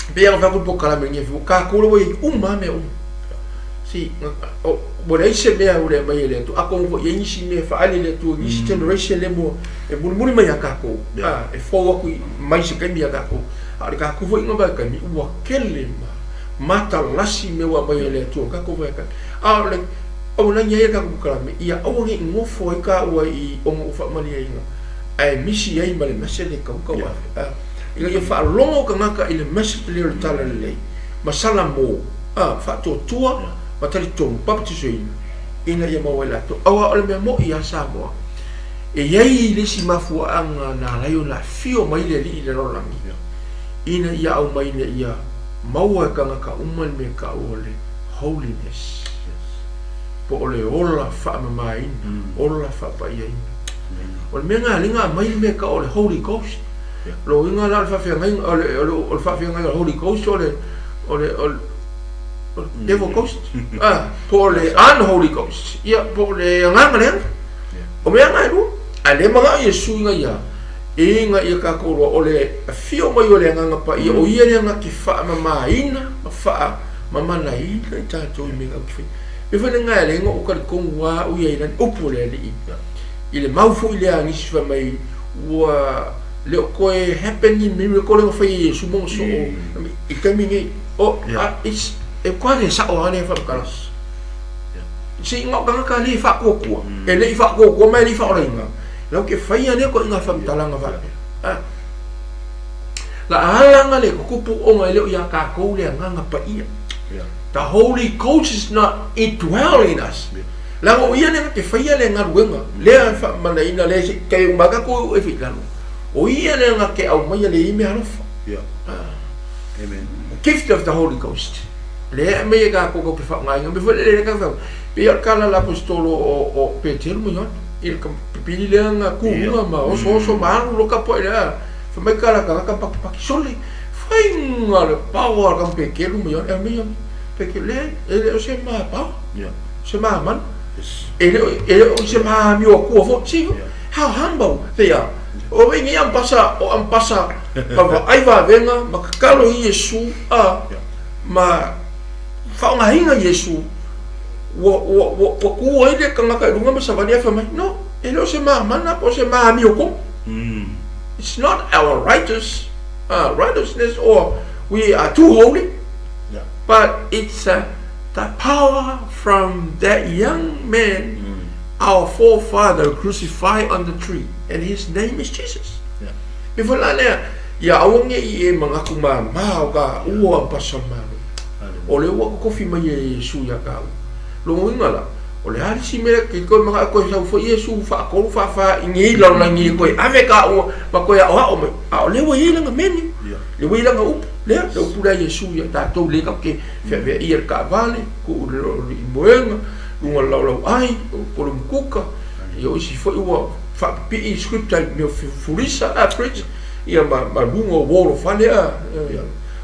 E pei lava ona fai atu le polokalame i lenei afiafi, o tatou lea ua i ai uma lava mea uma. Si, ua leai se mea ua le aumaia e le Atua. Atonu foi e i ai nisi mea e faaali e le Atua i nisi generation lea mua e mulimuli mai ia tatou, a, e fou atu mai se taimi ia tatou. A o le tatou foi vaitaimi, ua tele ma matalasi mea ua aumaia e le Atua i tatou vaitaimi. A o le auaunaga ai a le tatou polokalame, ia aua ne i nofo ai taua i ona ua faamalieina, ae misi ai ma le message e tatau ona tauave. A, ina ia faalogo tagata i le message lea o le Talalelei, ma Salamo, a, faatuatua ma talitonu, papatisoina, ina ia maua ai latou. Aua o le mea moni ia Samoa, e i ai le isi mafuaaga na ala ai ona afio mai le Alii i le lalolagi, ina ia aumai ina ia maua e tagata uma le mea e tau o le holiness, po o le ola faamamaina, ola faapaiaina. O le mea lena lea na aumai le mea e tau o le Holy Ghost. Lona uiga la o le faafeagaiga, o le, o le, o le faafeagaiga o le Holy Ghost o le, o le, o le, Devil Ghost, ah, po o le Unholy Ghost, ia, po o le agaga leaga. O mea na e lua. Ae le manao Iesu ina ia, ina ia tatou iloa, o le afio mai o le Agaga Paia, o ia lea na te faamamaina ma faamamanaina i tatou i mea tatou te faia. Mea foi lena e ala ai ona ou talitonu lava au ia i lana upu a le Alii, i le mau foi lea a nisi fai mai, ua le o toe happen ni miracle lea na fai e Iesu ma ona soo i taimi nei. O, a, it's, e matua le sao lava lea faamatala. Se i na o tagata le faatuatua, e le i faatuatua ma e le i faaolaina, lau te faia lea ituaiga faamatalaga faapea. A. La ala na le tutupu ona e le o ia tatou le Agaga Paia. The Holy Ghost is not indwell in us. Leaga o ia lea na te faia le galuega, lea e faamanaina lea se i tai uma tatou e fai i lalo. O ia lea na te aumaia le ime alofa. Amen. The gift of the Holy Ghost. Lea e aumai e tatou tatou te faaaogaina. Mea foi lele lea tatou faaaoga. Pei o le tala a le Aposetolo o Peteru ma Ioane i le pipili lea na tu i luga ma osooso ma alu loa tapuai lea. Fai mai tala a tagata pakipaki sole. Faiga le power a le tama Peteru ma Ioane. Aumai Ioane. Peteru, leai, e le o se ma power. Se ma mana. E le o se ma amio akua foi. See, how humble they are. O wai nei ampasa, o ampasa ma vaai vavega ma tatalo i Iesu a ma faaaogaina Iesu ua, ua, ua, ua tu ai le tagata i luga ma savali ae fai mai, no, e le o se mamana po o se maamiotonu. It's not our righteous, righteousness or we are too holy, but it's the power from that young man our forefather crucified on the tree, and his name is Jesus. Me foi la lea, ia aua ne i e manatu māmā o ka ua pasa malo. O le ua kokofi mai e Iesu ia ka ua. Lona uiga la, o le a le isi mea ke koe manaʻo koe sau foi Iesu faatolu faafā i nei lalolagi e koe ave ka ua ma koe aʻoaʻo mai. A o lea ua i ai lana menu, lea ua i ai lana upu. Lea, le upu lea a Iesu ia tatou lea tatou te feaveaia le taavale, tuu i le moega, luga o le laolauai, o kolomukuka, ia o isi foi ua faapipii scripture i mea o fulisa, fridge, ia ma luga o wall o fale, ia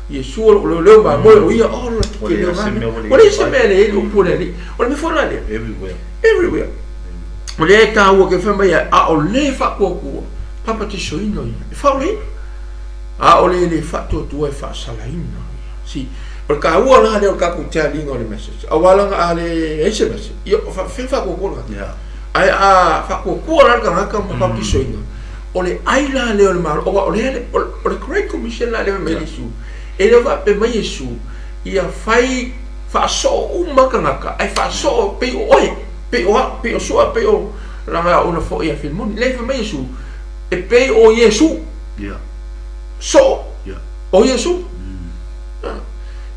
Iesu o loo leoleo mamoe o ia, oh la tele o na mea. Ua leai se mea e leai ai le upu a le Alii. O le mea foi la lea. Everywhere. Everywhere. O lea e taua ke fai mai a o le faatuatua, papatisoina ia, e faaolaina. A o le le faatuatua e faasalaina ia. See, o le taua la lea o le tatou taliga o le message. Aua leaga a leai se message, ia o faapefea faatuatua le tagata? Yeah. Ae a faatuatua la le tagata ma papatisoina, o le ai la lea o le Malo, aua o lea, o le Great Commission la lea fai mai Iesu, e le o faapea mai Iesu, ia fai faasoo uma tagata, ae faasoo pei o oe, pei o au, pei o Sua, pei o laga ona foi a Filimoni. Lea fai mai Iesu, e pei o Iesu. Yeah. Soo. Yeah. O Iesu.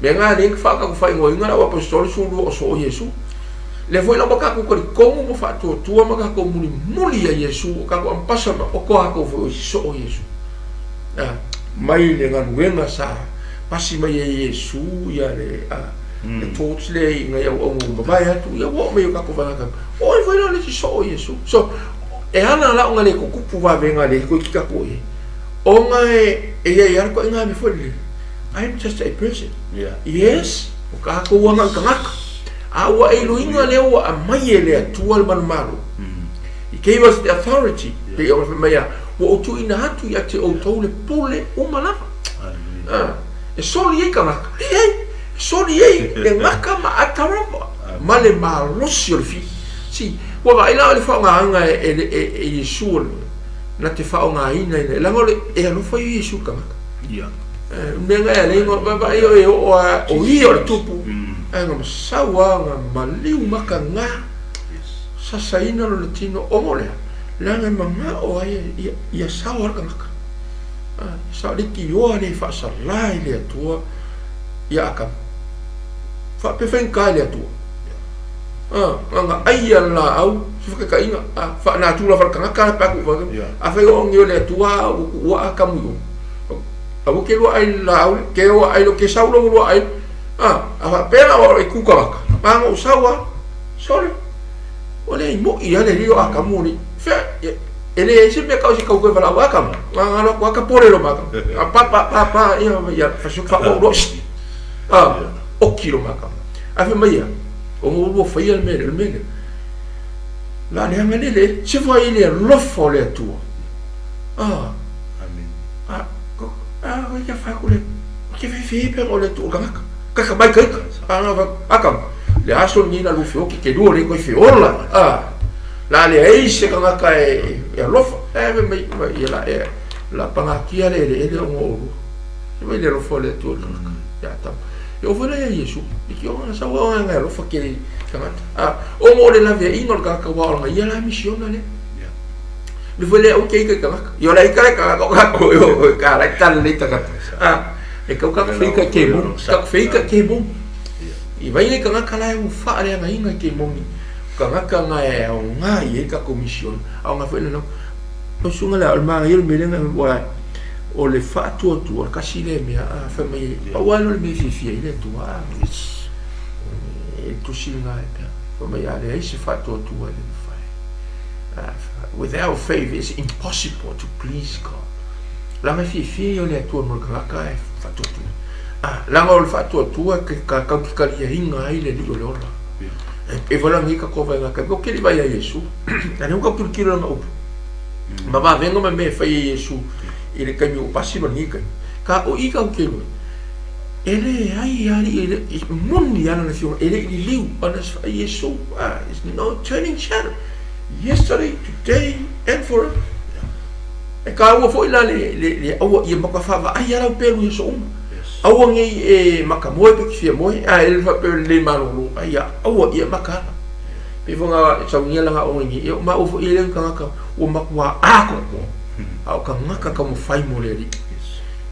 Mea nga lea ka whaakaku whaingoinga la apostoli sulu o soo Iesu. Lea foi la ua tatou talitonu ma faatuatua ma tatou mulimuli ia Iesu, o tatou ampasa ma o tatou foi o isi soo Iesu. A, mai le galuega sa pasi mai e Iesu ia le a, le torch lea i nai auauna ua mavae atu, ia ua oo mai i o tatou vaega O ai foi la le isi soo Iesu. So, e ala la ona le tutupu vavega le toeitiiti tatou i ai, ona e i ai lava le ituaiga mea foi lele, I'm just a person. Yeah. Yes, o tatou aga i tagata. A ua iloina lea ua aumai e le Atua le manumalo. He gave us the authority. Pei ona fai mai a, ua ou tuuina atu ia te outou le pule uma lava. Hallelujah. E soli ai tagata. Leai, e soli ai le gata ma atarava ma le malosi o le fiu. See, ua vaai la o le faaaogaina e, e, e, e Iesu o le, na te faaaogaina ina, leaga o le, e alofa ia Iesu i le tagata. Yeah. Mea nga e alei nga vaai o e oo a o ia o le tupu ae nga masau a nga maliu maka nga sasaina lona tino omo lea leaga e mangao ai ia ia sao a le tagata sao leitioa le faasala i le Atua ia Akamu faapea faigata i le Atua nga ai ia le laau se whakatainga whaanatura whaletangata pe aku a whai o le Atua ua Akamu i o Aua ke lua ai la au, ke oa ai lo ke sau lo lua ai. A, a fa pera o e kuka waka. Ma ngo sau a. Sorry. O le mo i ale rio a kamu ni. Fe e le se me kau se kau koe wala a kamu. Nga nga lo ka pore lo maka. A pa pa pa pa ia ia fa su fa o lo. A o kilo maka. A fe mai ia. O ngo lo fa ia le me le. La le anga le le se fa i le lofo le atua. A Amen. A, ko, a, ko ia wha kule, ke whi whi pe o le tu kangaka. Kaka mai kai, a nga wa, a ka, le aso ni na lufi oki ke lua le koi fi ola, a, la le ei se kangaka e, e alofa, e me mai, mai, ia la, e, la pangakia le le ele o ngo oru. E mai le alofa o le Atua i le kangaka, ia Atama. E ofa lea ia Iesu, i ki o nga sa ua o nga alofa ke le tangata. A, o ngo o le laveaiga o le kangaka ua o nga ia la misiona lea. Le foi lea o ke ika tagata. I ora ika le tagata o kako e o ka la tala le tagata. A e kau ka whika ke mo, ka whika ke mo. I vai le tagata la e u wha le anga inga ke mo ni. Tagata nga e o nga i e ka komision. A o nga foi no. O sunga la o ma i me lenga wa o le whaatuatua kasi le mea a wha mai pau a le mea fiafia i le Atua. E tusi nga e pea. Wha mai a le ai se whaatuatua le mawhai. Without faith it's impossible to please God. Leaga e fiafia ia o le Atua mo le tagata e faatuatua. Ah, leaga o le faatuatua ke ka kau ki kaliaina ai le Alii o le ola. E vala nei ka kova nga ka ko keli vai a Iesu. Na ne ka kilokilo lana upu. Ma vavenga ma mea e fai e Iesu i le taimi o pasi ma lenei taimi. Ka o i kau kelo e leai alii e le i moni ana le fioga e le i liliu ana se Iesu. Ah, it's no turning shadow. Yesterday, today and forever. E kāua foi la le, le, le aua ia maka whaavaai a lau pelu i aso uma. Aua nei e maka moe pe ki fia moe, a e le whape le malolo, ai a aua ia maka ala. Pe whanga e saunia langa o ngi, e o ma o foi e leu kangaka ua makua a ko. A o kangaka ka mo whai mo le ri.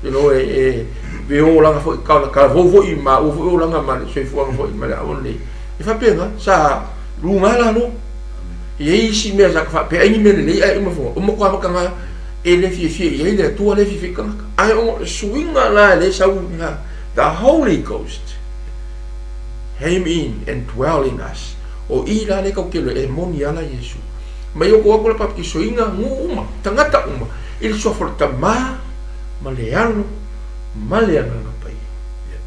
You know, e, e, ve o langa foi, ka, ka vou foi ma o foi o langa ma le soifuaga foi ma le aua nei. E whapenga, sa lunga lalo, E i ai isi mea sa ka faapea ai ni mea lelei ae uma fua, uma koa maka nga E le fiafia i ai le Atua le fiafia i tagata. Ae o le suiga la e le sau i the Holy Ghost came in and dwell in us. O i la le kau kelo e moni ala Iesu. Mai o ko aku la papatisoina nuu uma, tagata uma, i le suafa o le Tamā ma le Alo ma le Agaga Paia.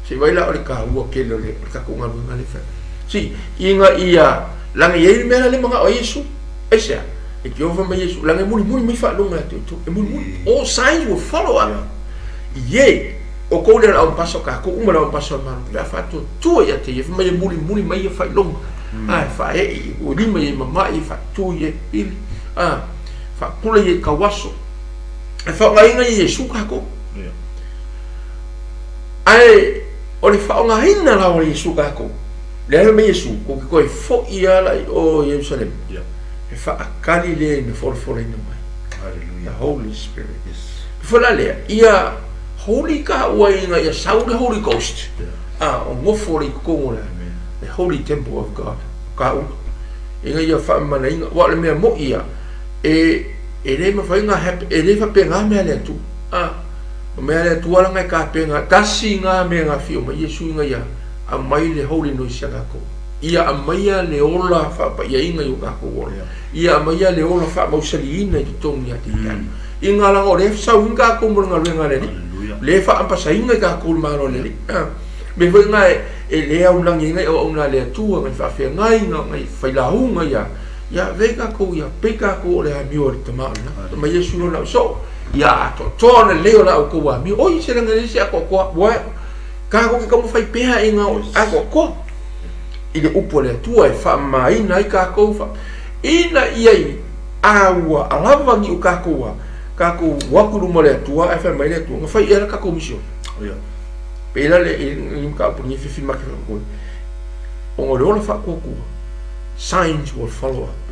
Se i vaai la o le taua tele o le tatou galuega lea e fai. Si, ina ia laga i ai le mea la le manao ai Iesu. Aisea? E te ova mai Iesu, laga e mulimuli mai faailoga ia te outou. E mulimuli. All signs will follow up. Ie, o kou lea o le aupasa o tatou uma le aupasa o le Malo, pe a faatuatua ia te ia, fai mai e mulimuli mai ia faailoga. A, e faaee, ua lima ia i mamae, e faatu ia i pili, a, faapula ia i tauaso. E faaaogaina e Iesu tatou. Ae o le faaaogaina la o Iesu tatou, le ala mai Iesu, kou te toe foi ala i o Ierusalema, e faatali le na folafolaina mai. The Holy Spirit. Yes. Foi la lea, ia holy ka ua ina ia sau le Holy Ghost. A, o ngofo le i totonu o le, the Holy Temple of God. Ka ua. Ina ia faamanaina, wa o le mea moi ia, e, e le mafai ona happen, e le faapena mea a le Atua. A, o mea a le Atua laga e tapena, tasi na mea na afio mai Iesu ina ia aumai le Holy Noise ia tatou. Ia aumaia le ola faapaiaina i o tatou ola. Ia aumaia le ola faamausaliina i totonu ia te tatou. I ngā laga o lea sauina tatou mo le galuega a le Alii. Lea e faampasaina i tatou le Malo o le Alii. Mea foi na e le aulagi ai auauna a le Atua, ngai faafeagaiga, ngai failauga ia, ia ave tatou ia pei tatou o le amio a le Tama o le Lagi. Mai Iesu lona au soo, ia atoatoa ona lelei o la outou amio. Oi, se laga le se atoatoa, ua tatou te taumafai pea i ngā atoatoa i le upu a le Atua e faamamaina ai tatou, fa, ina ia i a ua alava ni o tatou a, tatou o atu i luma o le Atua ae fai mai le Atua, na fai ea la tatou misione. Ia. Pei la le i le mataupu lenei fifi make fai ona o le ola faatuatua, signs will follow up.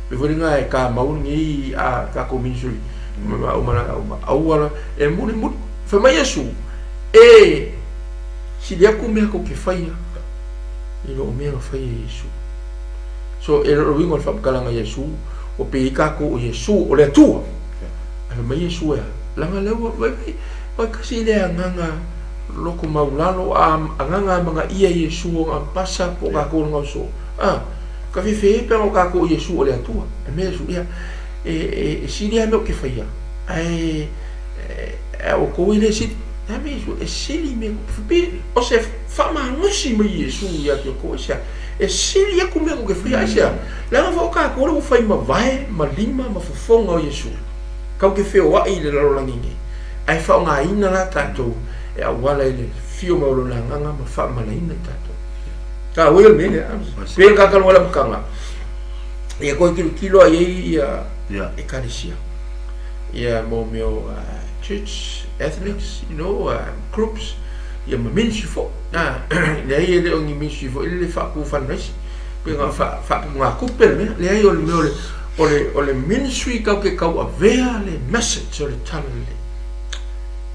Pei foi lena e kamau lenei a tatou ministry ma uma la uma auala e mulimuli. Fai mai Iesu, e sili atu mea tou te faia i lo mea na faia e Iesu. So e le uiga o le faamatalaga a Iesu, o pei ai tatou o Iesu o le Atua. Ae fai mai Iesu e a? Leaga lea ua vai vai vai kasi le agaga loko maulalo a agaga amanaia Iesu ona pasa po o tatou le gaoso. A ka fefe pe o tatou o Iesu o le Atua. E mea Iesu ia e sili lava mea ou te faia ae e outou e le sili. A mea Iesu e sili mea o se faamalosi mai Iesu ia te outou aisea? E sili atu mea tou te faia aisea? Leaga foi o tatou lea ua fai ma vae ma lima ma fofoga o Iesu. Tatou te feoai i le lalolagi nei, ae faaaogaina la tatou e auala i le fio mai o Lona Agaga ma faamalaina i tatou. Taua ia o le mea lea. Pei o le tatalo ai le amataga, ia toe tilotilo lava i ai ia Ekalesia, ia mo mea o church, ethnics, you know, groups, ia ma ministry foi. Leai e le o ni ministry foi lele e faatu fundraising, pei na faapugatupe le mea. Leai o le mea o le O le, o le ministry kau ke kau avea le message o le tala lelei.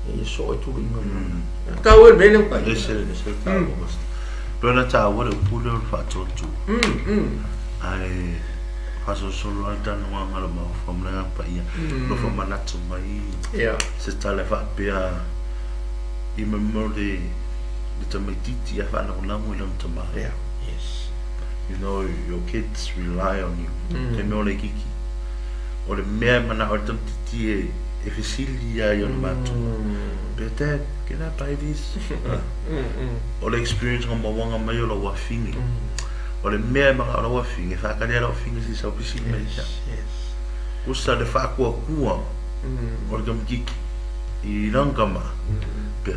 E ia soo e tulu inga mm. Tau e mele ukai. Ese, ese tau. Mm. Pei ona taua le upu lea o le faatuatua. Mm, mm. Ae faasolosolo lava le talanoaga a le mafaufau ma le agaga paia. Mm. Lo faamanatu mai yeah. se tala e faapea i mea o le le tamaitiiti ae faalagolago i lona tama. Yeah. Yes. You know, your kids rely on you. Mm. Te mea o le kiki. O le mea e manao ai le tamaitiiti e, e fesili ia i ona matua. Pe, Dad, can I buy this? O le experience nga mauaga mai o lau afine. O le mea e manao lau afine, e whaakari a lau afine si sau fesili mai ia. Yes. Usa le whaakuakua o le tamaitiiti i lana tama. Pea,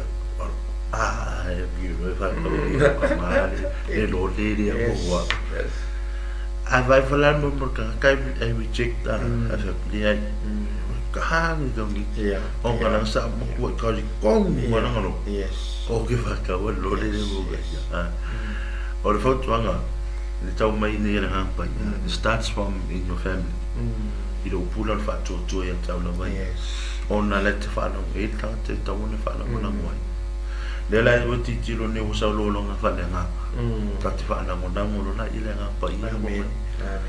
ah, e miu e whaakau i lau tama, le lo le le a koa. Yes. A vai whala mo mo ka kai e reject a a sa le ai. Ka hangi ka mi. Yeah. O ka nang sa mo ku ka ri kong mo nang lo. Yes. O ke whakau e lo le le mo ka. Ah. O le fautuaga le tau mai nei e le hanga pai. It starts from in your family. I lou pula o le faatuatua ia te au lava ia. Yes. Ona le te whaanau e le tangata e tau ona whaanagonago ai. Lea la e ua titilo nei ua sau lologa whaleagaga. Ta te whaanagonago lo la i le agaga paia Amen. mo mai. Amen.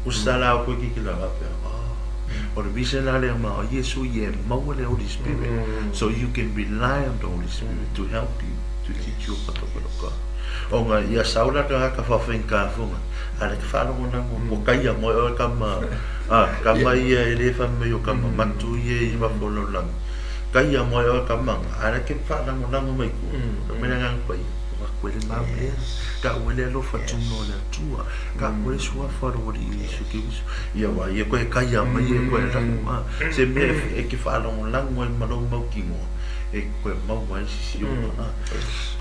Usa la o koe ki ki la wapea. Oh. O le reason la lea ma o Iesu ia e maua le Holy Spirit so you can rely on the Holy Spirit to help you, to teach you about the word of God. Ona ia sau la tagata faafaigata foga, a le faalogolago ua kaia moe oe kama, a kama ia e le fai mai o kama matu ia i fafo o le lalolagi. Kaia moe oe kama, a le ke faalagolago mai kua, fai mai le Agaga Paia, ua koe le maulea, ka ua le alofa tino o le Atua, ka ua le suafa o le Alii Iesu Keriso. Ia ua ia koe kaia mai e koe raku, a se mea e ke faalagolago ai ma lou mautinoa, e koe maua ai sisi ona, a.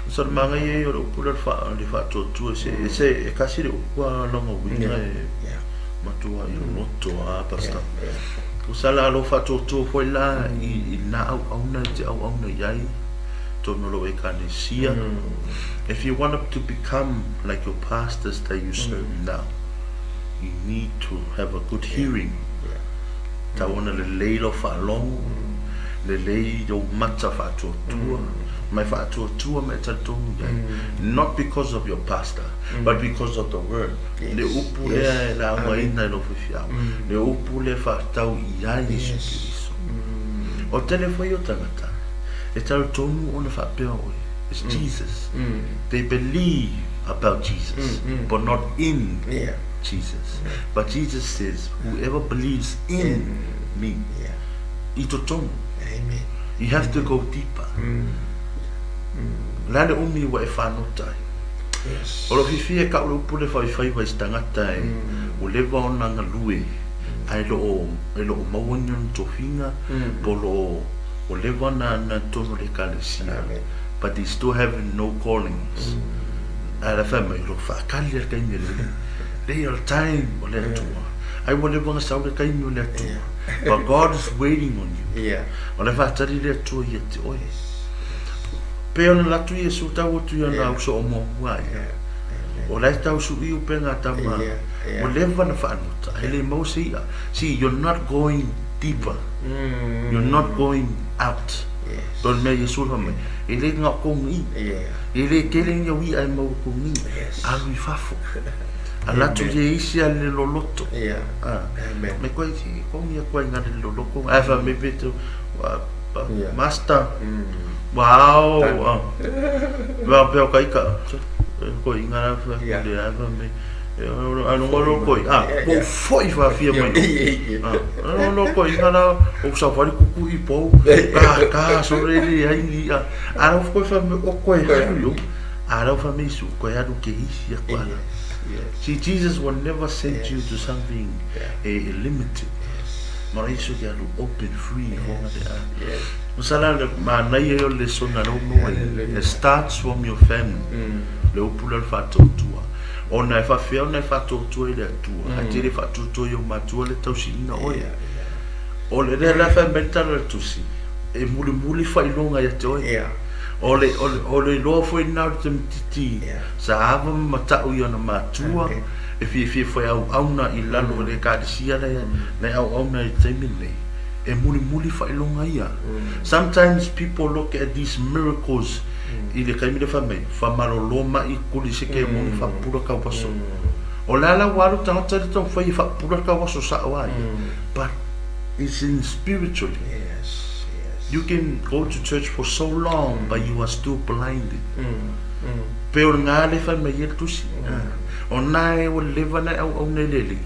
So le magaia ia o le upu lea o le faatuatua, se se e kasi le upu a lona uiga e matua i loloto a Pastor. Tusa la lou faatuatua foi la i na auauna e te auauna i ai tonu o lou Ekalesia. If you want to become like your pastors that you serve now, you need to have a good hearing. Tau ona lelei lau faalogo, lelei ou mata faatuatua, ma e faatuatua ma e talitonu i ai. Not because of your pastor, but because of the word. Le upu lea e laugaina i lou faifeau, le upu lea e faatatau i ai Iesu Keriso. O tele foi o tagata, e talitonu ona faapea oe, it's Jesus. They believe about Jesus, but not in Jesus. But Jesus says, whoever believes in me, i totonu. You have to go deeper. O le a le umi ua e fanota ai? O lou fiafia e kau le upu lea faifaiva i se tagata e ua leva ona galue ae lo o e lo o maua ni ona tofiga po o lo o ua leva ona na totonu o le ekalesia but they still have no callings ae la fai mai o lo o faakali lava le taimi a le Alii leai o le time o le Atua ai ua leva ona sau le taimi o le Atua but God is waiting on you o la e faatali le Atua ia te oe. Pei ona alu atu Iesu tau atu i ana uso o muamua ia. O la e tau suʻi upega a tama. Ua leva na faanota, e le maua se iʻa. See, you're not going deeper. You're not going out. Pei o le mea Iesu e fai mai, e le na o kou ni. E le tele ni au iʻa e maua kou ni. Alu i fafo. Ala atu i isi a le loloto. Me koe, kongi aku ai ngā le loloko. Ae fa me pe tu, Master, wow, wa peo ka ika, ko i ngā fa, le a fa me, a no ngolo ko i, a, ko foi fa fia mai. A no ko i ngā la, o sa whari kuku i pou, ka, ka, so re le ai ni, a, a rau koe fa me, o koe haru yo, a rau fa me isu, koe haru ke hisi a koe ala. See, Jesus will never send you to something limited. Ma Isu ke alu open free honga te a. Masala le manaia ia o le lesson a lou maua i. It starts from your family. Le upu lea o le faatuatua. Ona e faafefea ona e faatuatua i le Atua. Ae te le faatuatua i ou matua le tausiina oe. O le lea la fai mai le tala o le tusi, e mulimuli faailoga ia te oe. O le, o le, o le iloa foi lena o le tamaititi sa ava ma matau i ona matua, e fiafia foi e auauna i lalo o le Ekalesia lea e auauna i le taimi lenei, e mulimuli faailoga ia. Sometimes people look at these miracles i le taimi lea fai mai, faamalolo mai kuli se ke moni faapupula tau aso. O le a la ua alu tagata le taumafai e faapupula tau aso sao a ia, but it's in spiritually. You can go to church for so long but you are still blinded. Pei o le gā le fai mai ai le tusi. O na e ua leva na e auauna i le Alii,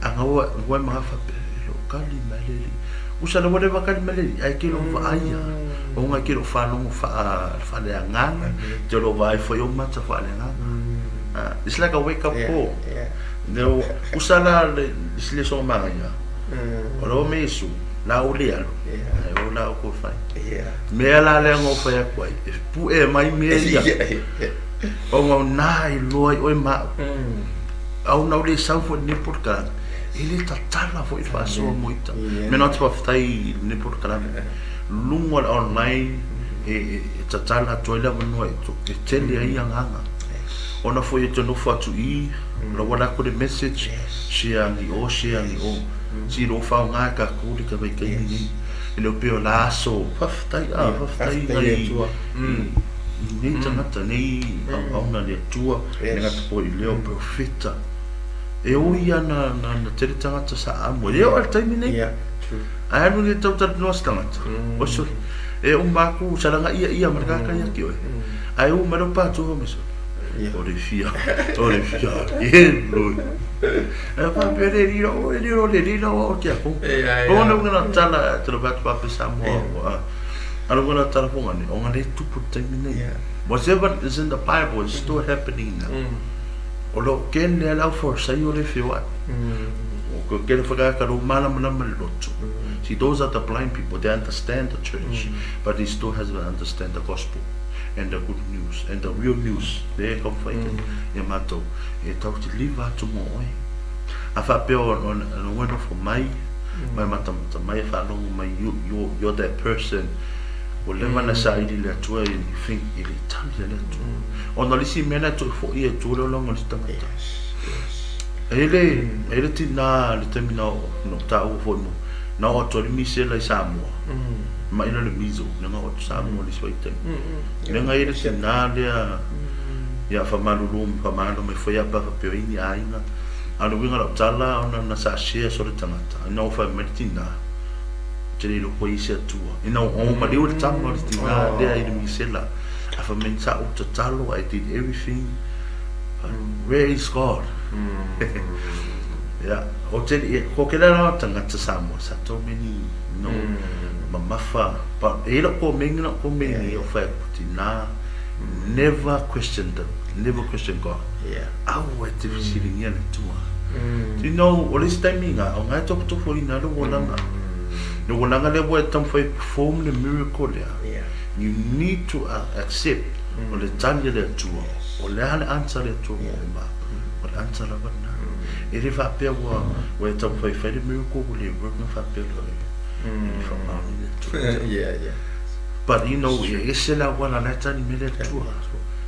a na ua ua e maha faapea, e loo kali mai le Alii. Usa le ua leva kali mai le Alii, ae ke loo vaaia, ona e ke loo faalogo faa faaleagaga, te loo vaai foi o mata faaleagaga. It's like a wake up call. Ne usa la le le so magaia. O lo me Iesu, la o le alu, ai o la o ko fai. Mea la lea ngo fai aku ai, e pu'e mai mea ia. O ngau nā i loa i oe ma au. Au nau le sau foi lenei polokalame, e le tatala foi le faasoa mo ita. Mea na ou te faafetai i lenei polokalame, luga o le online e tatala atu ai le avanoa e tele ai agaga. Ona foi e te nofo atu i, laua la atu le message, share agi o, share agi o. Si lo faaaoga e tatou le vaitaimi nei. E le o pei o la aso, faafetai, a, faafetai nai nei tagata, nei auauna a le Atua, le gata foi i lea o perofeta, E ui ia na tele tagata sa amu. E le oo i le taimi nei. Yeah, true. Ae alu nei tau talanoa se tagata. O sole. E uma aku salaga ia ia ma le kaka ia ki oe. Ae uma le patu o meso. O le fia, o le fia, e lo. E fa pere li o e li o le li o te ako. O na ngana tala te lo batu pa pesa mo. Alo ngana tala fonga ni, o ngana tupu taimi nei. Whatever is in the Bible is still happening now. O lo ken le lau for say o le fiwa. O ko ke le whakaka lo mana mana ma le loto. See, those are the blind people. They understand the church, but they still hasn't understand the gospel and the good news and the real news. Le ka whai e mātou. E tau te liva atu mo oe. A whapea o no wena fo mai, mai matamata mai, e whalongo mai, you're that person. O leva na sa ili le atua e think e le tali le atua. O na lisi mea na tu fo i e tu le longo le tangata. E le tina le temi na no ta u fo mo. Na o to le mise la i Samoa. Ma ina le miso, le nga o Samoa le soi temi. Le nga i le tina le ia fa malulu fa malo me foi apa fa pe ini ainga. A le winga la tala ona na sa share so le tangata. Ina o fa me tina. Te le ko isi atua. Ina o ma le o tama le tina le ai le misela. A fa men sa o tatalo, I did everything. But where is God? Yeah. O te ko ke la tangata Samoa sa to many no mamafa but e lo ko mengi no ko mengi o fa tina never question them, never question God. Yeah. Au e te fisilingia le tua. You know, o le staminga o ngai to fo ina lo wolanga. No wolanga le wo tam fo perform the miracle le. Yeah. You need to accept o le tali le tua. O le ale answer le tua mo ma. O le answer la bana. E le fa pe wa o tam fo fai le miracle o le work na fa pe lo. Fa ma le tua. Yeah, yeah. But you know, e se la wala la tani me le tua.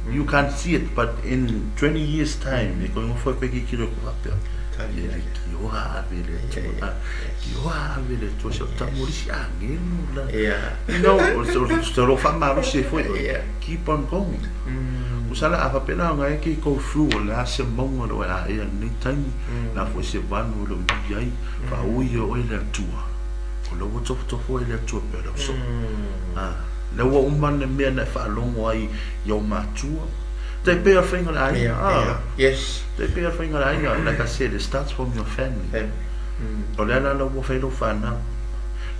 You can't see it, but in 20 years time, e ko ngo fo pe ki kilo ko fa pe. Ki oa ave le tua. Ki oa ave le tua. Se o tamori si angelu la. Yeah. You know, o lo fa malo se foi. Yeah. Keep on going. O sala a papela ngai ke go through o la se mongo lo a e ni taimi na fo se vanu lo i ai fa o i o le tua. O lo to to fo le tua pe lo so. Ah, le o umana mea na fa longo ai i o matua. Te pay a finger ai. Yeah. Yes. Te pay a finger ai. Like I said, it starts from your family. O le ala lo fai lo fana.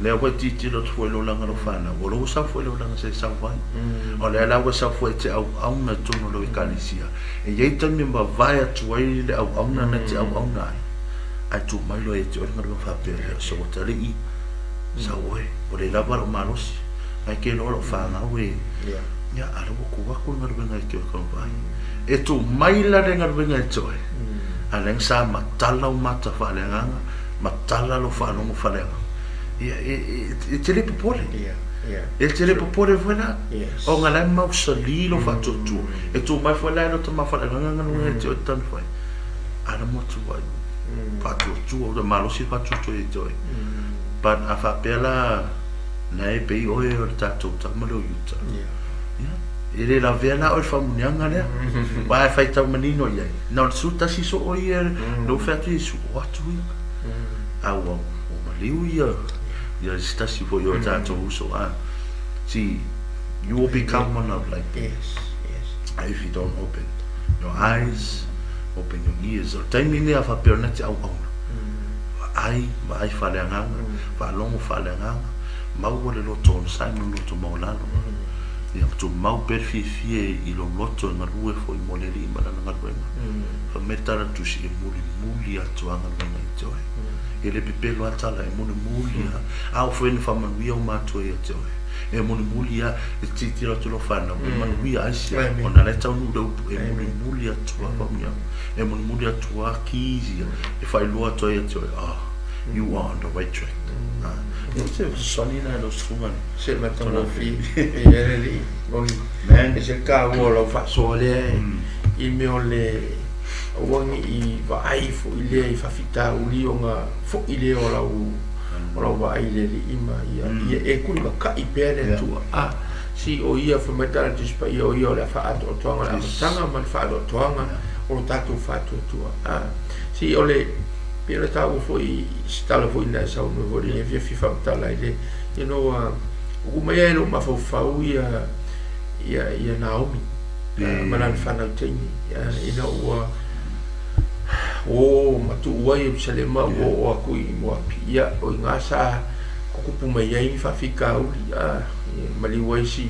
Le wa ti ti lo tfu lo langa lo fana. O lo sa fu lo langa se sa vai. O le ala wa sa fu te au au na tono lo ikalisia. E ye tami ma vai atu ai le au au na te au au na. Ai tu mai lo e te o ngalo fa pe so o tali i. Sa oi. O le lava lo malosi. Ai ke lo lo fana we. Yeah. Ya ala wo ku wa ku ngalo benga ke ko vai. E tu mai la le ngalo benga te oi. A le sa matala o mata fa le nganga. Matala lo fa lo fa le. Yeah, e te le popole. Yeah, yeah. E te le popole voila. Yes. O ngala mau sali lo fa tu. E tu mai fa la lo tu ma fa la nganga nganga e te o tan fa. Ala mo tu vai. Fa tu o malo si fa tu e te oi. But a fa pela na e pe o e o ta tu ta ma lo yuta. Yeah. Yeah. E le la vela o fa munyanga le. Wa fa ta manino ia. Na su ta si so o ia no fa tu su o tu ia. A o maliu ia. Ya sta si fo yo ta to so a. See, you will become one of like Yes, yes. if you don't open your eyes, open your ears. O taimi ne a fa pe ona te au au. Ai, vai fa le nganga, fa longo fa le nganga. Mau le loto Simon loto mau lalo. Ia tu mau per fi fi i lo loto nga lue fo i mo le li ma la nga lue. Fa metara tu si e muli muli atu anga lue ngai te oe. E le pepelo atala e muli muli a. Au fo ene fa manuia o mātua ia te oe. E muli muli a e titira atu lo whanau. E manuia aisia. Amen. O na le taunu le upu. E muli muli atu a whamia. E muli muli atu a kizi. E whailoa atu ia te oe. Ah, you are on the right track. Ah. E te soni na lo sungani. Se matanga fi. E le li. Moni. Man. E se ka wo lo fa so le. I me o le wangi i vaai fo i le i fafita uli o ngā fo i le o lau o lau vaai le li ima ia ia e kuli ma ka i pea le tua a si o ia fa mai tala tuspa ia o ia o le fa ato o toanga le amatanga ma le fa ato o toanga o lo tātou fa ato tua a si Si o le pei ona taua foi i se tala foi na e saunoa foi le afiafi faamatala i le you know ua tuu mai lava i lou mafaufau ia ia ia Naomi ma lana fanau teine ina ua o ma tuu ai Ierusalema ua oo atu i Moapi ia o i ina sa tutupu mai ai ni faafitauli maliu ai si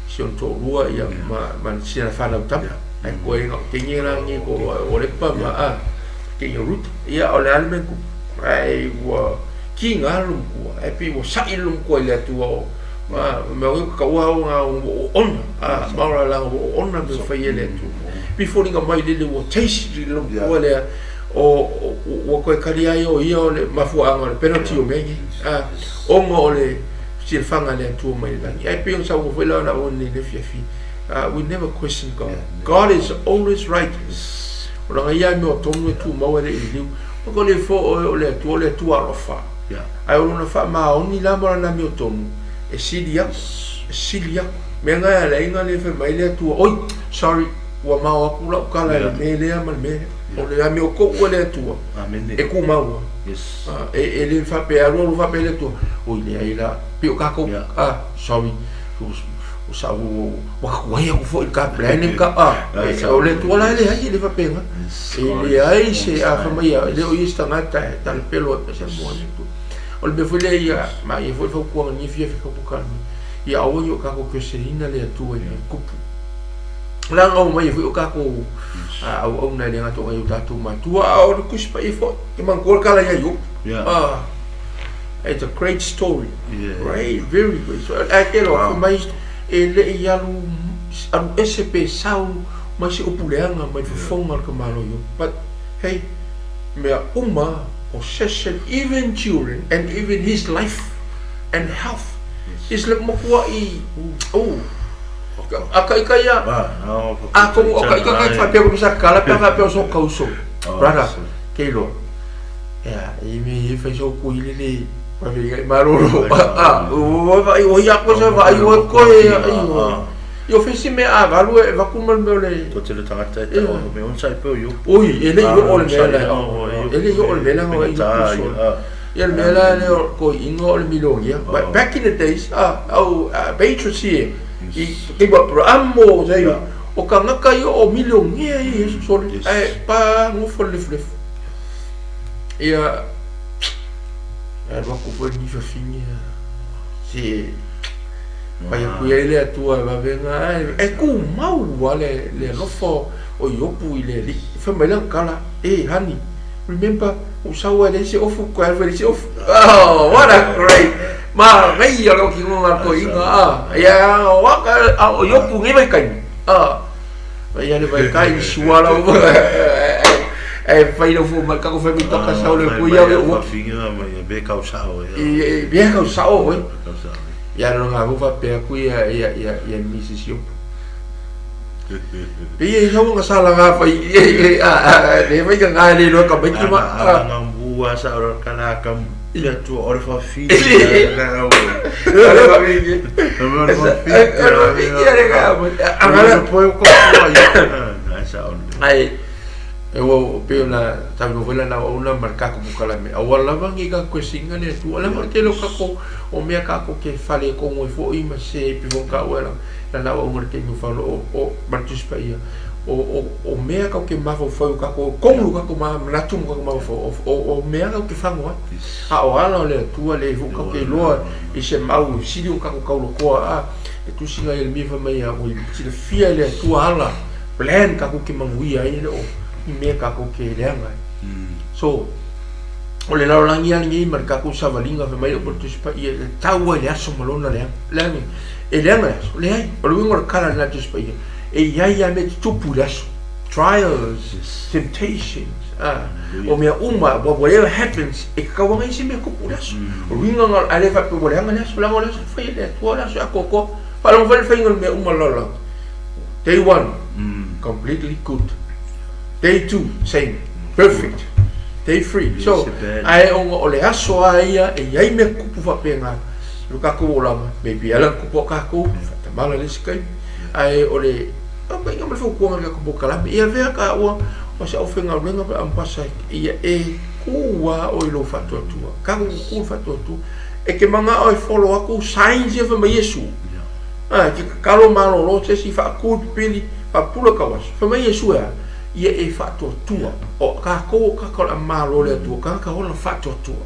si ona toalua ia ma ma sina fanau tama ae koe na o teine la nei ko Orepa ma a teine o Ruta ia o le a le mea tupu ae ua kiga le matua ae pei ua sa'i le matua i le Atua o ma mea o taua o na ua oona a ma o la ua oona mea fai e le Atua pei foliga mai lele ua taste le matua lea o ua toe kali ai o ia o le mafuaaga o le penalty o mea nei a ona o le silafaga a le Atua mai le lagi ae pei ona saunoa foi la ona o nei le afiafi we never question God. God is always right. O lana ia mea o tonu e tumau e le i liliu. O ko le fo o le Atua, o le Atua alofa. Ae o lona faamaoni la ma lana amio tonu, e sili aku, e sili aku. Mea nga e ala ai na le fai mai le Atua, oi, sorry, ua mao aku lau tala i le mea lea ma le mea lea. O le amio tou e le Atua, e tumau lava. E le faapea alu alu faapea le Atua, oi leai la, pei o tatou, sorry, o sa ua tuai atu foi i le ka plan le ka a o le Atua la e leai e le faapena. E leai se a fai mai e le o ia se tagata e talapelo ai se moa le Atua. O le mea foi lea ia ma ia foi le fautuaga i lenei afiafi ka pukalani, ia aua ne i o tatou questionina le Atua i mea tupu. Leaga ua omai ai foi o tatou auauna e le gata o nai o tatou matua a o le Tusi Paia foi. E manatua le tala ia Iopu. It's a great story. Great, very great story. Ae te loa, fai mai, e le i alu, alu ese pe sau mai se upu leaga mai le fofoga o le tamaloa Iopu. But, hey, mea uma, possession, even children, and even his life and health. Yes. Is le matuai, oh, a ka ika ia, a komu o ka ika kai whapea ko sa kala pe whapea o so kauso. Brother, kei loa. Ia, i me i whai so kui lele, whawhi ngai maroro. A, o whai o ia koe sa whai o koe, ai o. I o whisi me a valu e vaku ma le mea o le... Ko te le tangata e tau o me onsa i peo i o. Oi, e le i o le mea la, e le i o le mea la i o Ia le mea la le o ko ingoa o le milionia. But back in the days, ah, au Beatrice here, i te wa amo sei o ka ngaka i o milionia i e sole, ae pa ngofo le lefulefu. Ia, alu aku foi ni fafine, se pai aku ia i le Atua e vavenga ae, e kumau lava le alofa o Iopu i le Alii. Fai mai lana tala, e honey, remember, ua sau ai leai se ofu, koe alu ai leai se ofu. Oh, what a great, manaia le okinoga a le toeaina, ah. Ia, o Iopu nei vaitaimi, ah. Ia le vai kai sua lau e fai lau fo mai kako fai mi toka sau le ku ia o finga mai be kau sao ia be kau sao oi ia no nga fa pe ku ia ia ia ia Mrs Yop pe ia ia nga sala nga fai a le vai ka nga le lo ka mai ki ma nga bua sa ro kana kam ia tu ore fa fi na o ore fa fi ore fa fi ore fa fi ia ka angala po ko ia sa on ai e o pe ona talu foi la na ona marka ko bukala me awa lava ngi ka kwesinga le tu ala mo te lo ka ko o mea ka ko ke fale ko ngoi fo i ma se pi mo ka wela la na o ngore te nu fa o o martus pa ia o o o mea ka ke mafaufau ka ko konglu ka ko ma manatu mo ka ko mafaufau o o o mea ka ke fango ai a o ala o le Atua le hu ka ke loa i se mau sili o ka ko kaulokoa a e tusi ngai le mi fa mai a o i silafia le Atua ala plan ka ko ke manuia ai le o i mea ka ko ke leaga ai. So o le lalolagi lava lenei ma le tatou savaliga fai mai o le Tusi Paia e tau ai le aso ma lona leaga. Leaga e leaga le aso, leai. O le uiga o le kala lena Tusi Paia, e i ai lava mea e tutupu i le aso. Trials, temptations, o mea uma, whatever happens, e tatau lava ona i ai se mea e tupu i le aso. O le uiga lena, ae le faapea ua leaga le aso, leaga o le aso e fai e le Atua le aso e atoatoa. Faalogo foi le faiga o le mea uma o le lalolagi. Day one, completely good. Day two, same, perfect. Day three. So, ae ona o le aso lava ia e i ai mea tutupu faapena i lo tatou olaga, maybe e ala ona tupu a tatou, faatamala le isi taimi, ae o le aumaiga ma le fautuaga i le tatou polokalame, ia avea taua Ma se aufaigaluega pe ampasa ia e ku a o i lou faatuatua. Kaku ku le faatuatua. E ke manao e follow aku signs ia fai mai Iesu. A ke kakalo malolo se isi faaku i pipili faapula tauaso. Fai mai Iesu e a? Ia e faatuatua. O kakou o kaka o le a malo le Atua tagata ola faatuatua.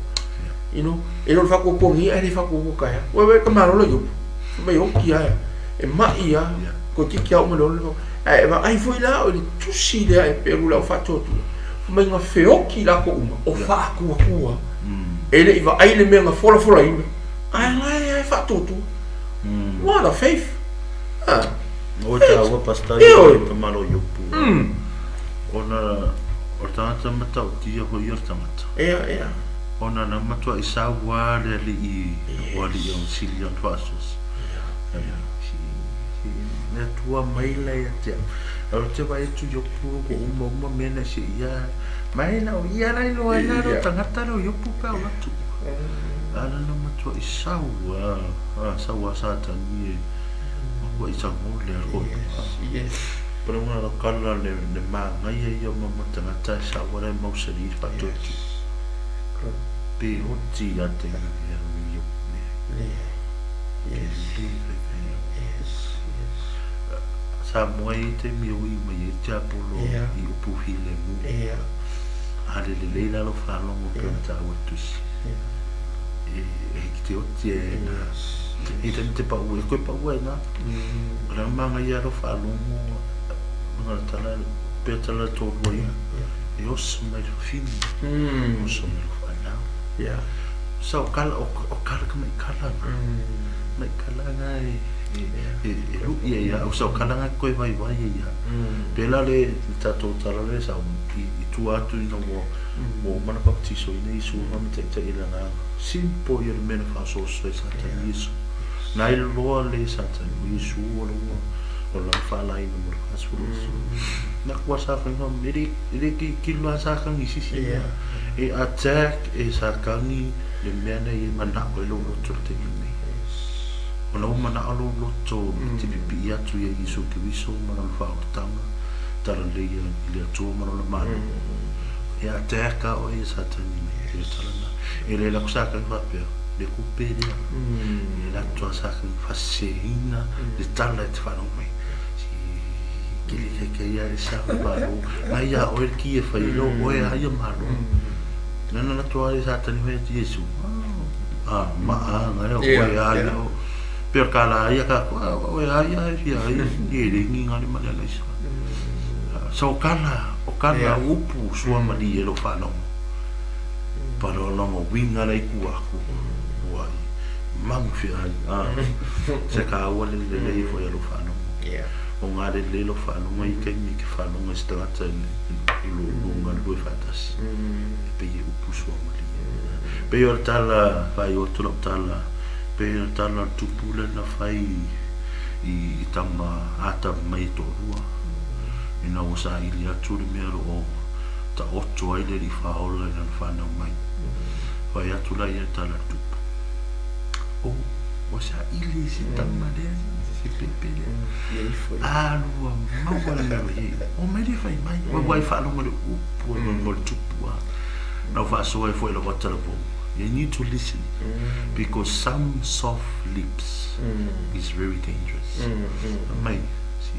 You know, e le o le faatuatua nei ae le faatuatua taeao. Ua ua ka malolo Iopu. Fai mai oti a e ma'i a toeitiiti a oo mai le 6 ae e vaai foi la o le tusi lea e pelu le au faatuatua. Fai mai na feoti latou uma o faatuatua. E le i vaai le mea na folafolaina ae la e faatuatua. What a faith. Ah. O taua pastor i te malo Iopu. Ona o le tagata matautia foi ia o le tagata. Ea, ea. Ona na matuai sau lava le alii o alii o sili ona faasoasoa. Si le Atua mai la ia te au. Ou te vaai atu Iopu ua uma uma mea na se ia. Mai na o ia la iloa ai la lo tagata lea o Iopu pe a o atu. A na na matuai sau lava, sau lava Satani e matuai sago le Yes. Pele ona kala le le manaia ia o mama tagata e sau ala e mausali i le faatuatua. Pe oti ia te ia i le. Yes. Yes. Yes. Samoa e i taimi e ui mai ai le tiapolo i upu filemu. A le lelei la lou faalogo pei ona taua e tusi. E e ki te oti e na. E taimi te pau e koe pau ai na. O le manaia lou faalogo nga le tala pe tala le tolu ai. E oso mai le fafine. Oso mai le whanau. Sa o kala o kala ka mai kala. Mai kala nga e e e lui ai au sa o kala nga koe vaivai ai ia. Pela le tatou tala le sa i tua atu ina ua ua uma ona baptisoina Iesu ma taitai i le agaga. Simple ia le mea na faasoasoa e Satani Iesu. Na iloa le Satani o Iesu o le ua o lana faalaina mo le 40 aso. Na kua sa kagi e le e le kilokilo lava sa kagi i se isi mea. E attack e sa kagi le mea na ia e manao ai lou loto i le taimi lenei. Ona ua manao lou loto e te pipii atu ia Iesu Keriso ma lona faaolataga talalelei i le Atua ma lona Malo. E attack lava oe e Satani i le tala lena. E le laku sa kagi faapea, le kupe lea. E alu atu lava sa kagi faaseseina le tala e te faalogo mai. Si kele kaikai lava le sa o le Malo. Na ia oe le ki e fai ai o oe lava ia Malo. Na na atu lava le Satani fai atu Iesu, a maa nga e oe lava ia o. Pe o le kala ia ka ku, oe lava ia e fia ai i le ingi nga le ma le alaisa. So o kala, o kala upu sua mali e lou faalogo. Pala o lona uiga la i ku aku, ua i magu fia ai. Se ka ua le lelei foi a lou faalogo. O nga lelei lou faalogo i taimi ke faalogo i se tagata i lo lo galulue faatasi. E pei e upu sua mali. Pei o le tala, faaiu atu lau tala, pei o le tala o le tupu lea na fai i tama ata mai e toalua. Ina ua saili atu le mea o lo o taoto ai le alii faaola i lana fanau mai. Fai atu la ia i le tala a le tupu, Oh, ua saili i se tama lea, se pepe lea. Alu ua maua le mea o i ai. Omai le fai mai. Ua ua e faalogo i le upu a mo le tupu a. Na ua faasoa ai foi i lau atalapou. You need to listen because some soft lips is very dangerous. Fai mai, si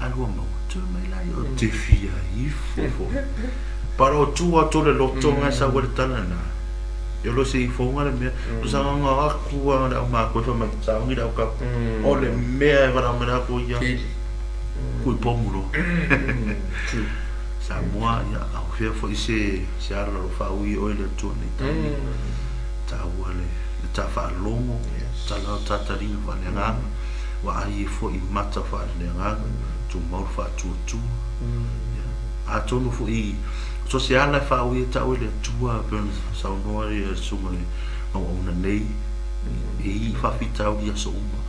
alu ua maua, toe mai la ia, ou te fia ifo foi. But o tua atu o le loto nga e sau ai le tala lena. E olo se ifoga le mea, tusa nga aku a le au makoe fai mai, saogi le au kau. O le mea e valaau mai la ko ia, kui pomu loa. Samoa, ia, au fea foi se se ala o faaui oe le Atua nei taimi. Taua le le ta faalogo, tala o tataliga faaleagaga, vaai ai foi i mata faaleagaga, tumau le faatuatua. Ia, atonu foi so se ala e faaui ai ta'u e le Atua pei ona saunoa le susuga i le auauna nei, e i i faafitauli i aso uma.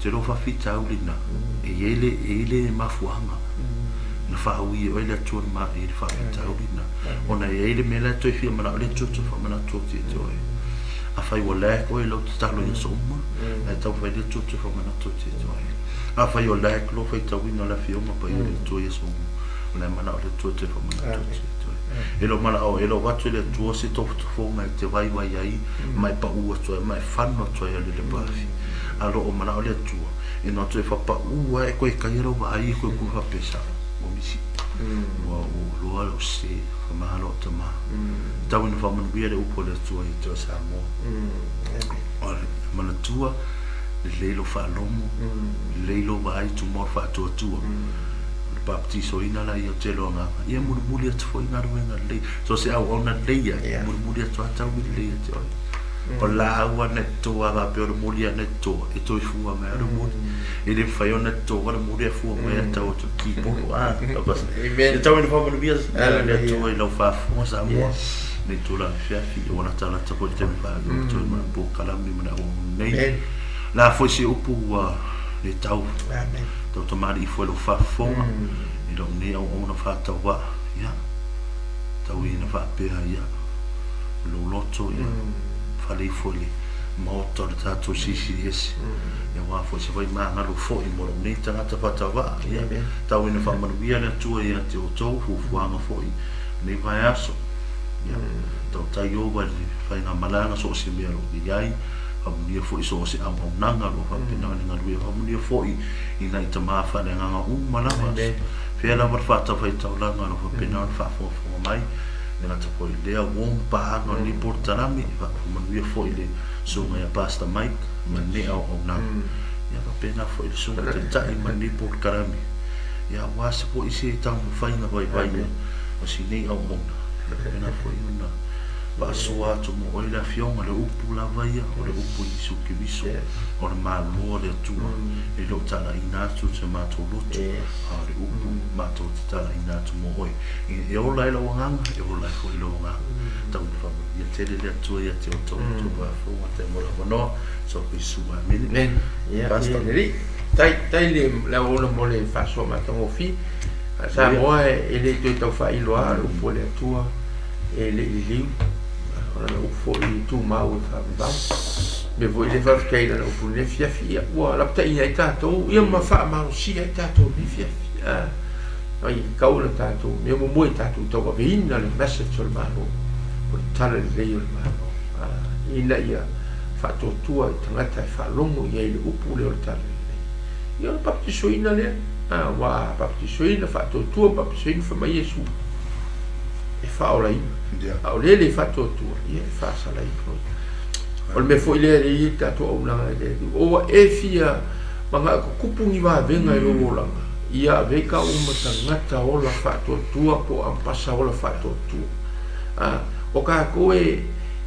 Te lou faafitauli na, e i ai le e i ai le mafuaaga na faaui ai oe le Atua na i le faafitauli na, ona e i ai le mea la e toe fia manao le Atua toe faamanatu atu ia te oe. Afai ua lack oe i lau tatalo i aso uma, ae taumafai le Atua toe faamanatu atu ia te oe. Afai o lack lou faitauina o le Afioga Paia o le Atua i aso uma, O le manao le Atua e toe faamanatu atu ia te oe. E le o manao, e le o avatu e le Atua se tofotofoga e te vaivai ai ma e pau atu ai ma e fano atu ai i le paafi. A lo o manao le Atua, ina toe faapau lava e koe taia lau vaai e koe kua faapea sao, ua misi. Ua ua loa lou sese, faamagalo au tama. Tau ina faamanuia le upu a le Atua ia te oe Samoa. O le manatua, lelei lou faalogo, lelei lou vaai, tumau le faatuatua. O le baptisoina la ia o tele o agaga, ia mulimuli atu foi galuega lelei. So se auauna lelei ai, yeah, mulimuli atu lava taui lelei ia te oe. O le laau lava na e toto lava faapea o le moli lava na e toto, e toe fua mai lava le moli. E le mafai ona toto le moli ae fua mai lava tau atu i le kipolo. Ah, e tau ina faamanuia le Atua i lau faafofoga Samoa. Nei tulaga afiafi, ua latalata foi le taimi faaiu atu ai ma le polokalame ma le auauna nei. La foi se upu ua le tau tau tamalii foi lau faafofoga i lou nei auauna faatauvaa. Ia, tau ina faapea, ia, lou loto, ia, fale ifo i le maota o le tatou CCS. Ia, aua foi se vaimagalo foi mo lou nei tagata faatauvaa. Ia, tau ina faamanuia le Atua ia te outou fuafuaga foi lenei vaiaso. Ia, tautai ova i le faigamalaga so o se mea o lo o i ai, faamanuia foi i so o se auaunaga o lo o faapena ona galue, faamanuia foi i nai tama faaleagaga uma lava, fea lava le faatafaitaulaga o lo o faapena ona faafogafoga mai, e le gata foi i lea ua ma paaga o lenei polokalame, faamanuia foi i le susuga ia Pastor Mike ma lenei auaunaga, ia faapena foi i le susuga Taitai ma lenei polokalame, ia aua se foi se taumafaiga vaivai o si nei auauna, ia faapena foi ona faasoa atu mo oe le Afioga, le upu lava ia, o le upu o Iesu Keriso, o le Malo a le Atua, e le o talaiina atu se matou loto, a o le upu matou te talaiina atu mo oe. E ola ai lou agaga, e ola ai foi lou agaga. Tau ina faamanuia tele le Atua ia te outou ma outou faafofoga. Faafetai mo le avanoa. Soa Iesu. Amene. Amen. Ia, Pastor. ia, lelei. Tai, tai le, le auauna mo le faasoa matagofie. A Samoa e le toe tau faailoa le upu a le Atua e le i liliu, o lana upu foi e tumau e faavavau. Mea foi lea faafetai i lana upu i lenei afiafi, ia ua lapataia ai tatou, ia ma faamalosia ai tatou i lenei afiafi. Ah, ai kau ona tatou, mea muamua i tatou tauaveina le message o le Malo, o le tala lelei o le Malo, ah, ina ia faatuatua i tagata e faalogo i ai le upu lea o le tala lelei. Ia o le baptisoina lea, ah, ua baptisoina, faatuatua, baptisoina, fai mai Iesu e faaolaina. A o le le faatuatua, ia e faasalaina. O le mea foi lea e i ai tatou auaunaga i le o ua e fia manao e tutupu ni vavega i lou olaga, ia ave ai ka uma tagata ola faatuatua po o ampasa ola faatuatua. A, o tatou e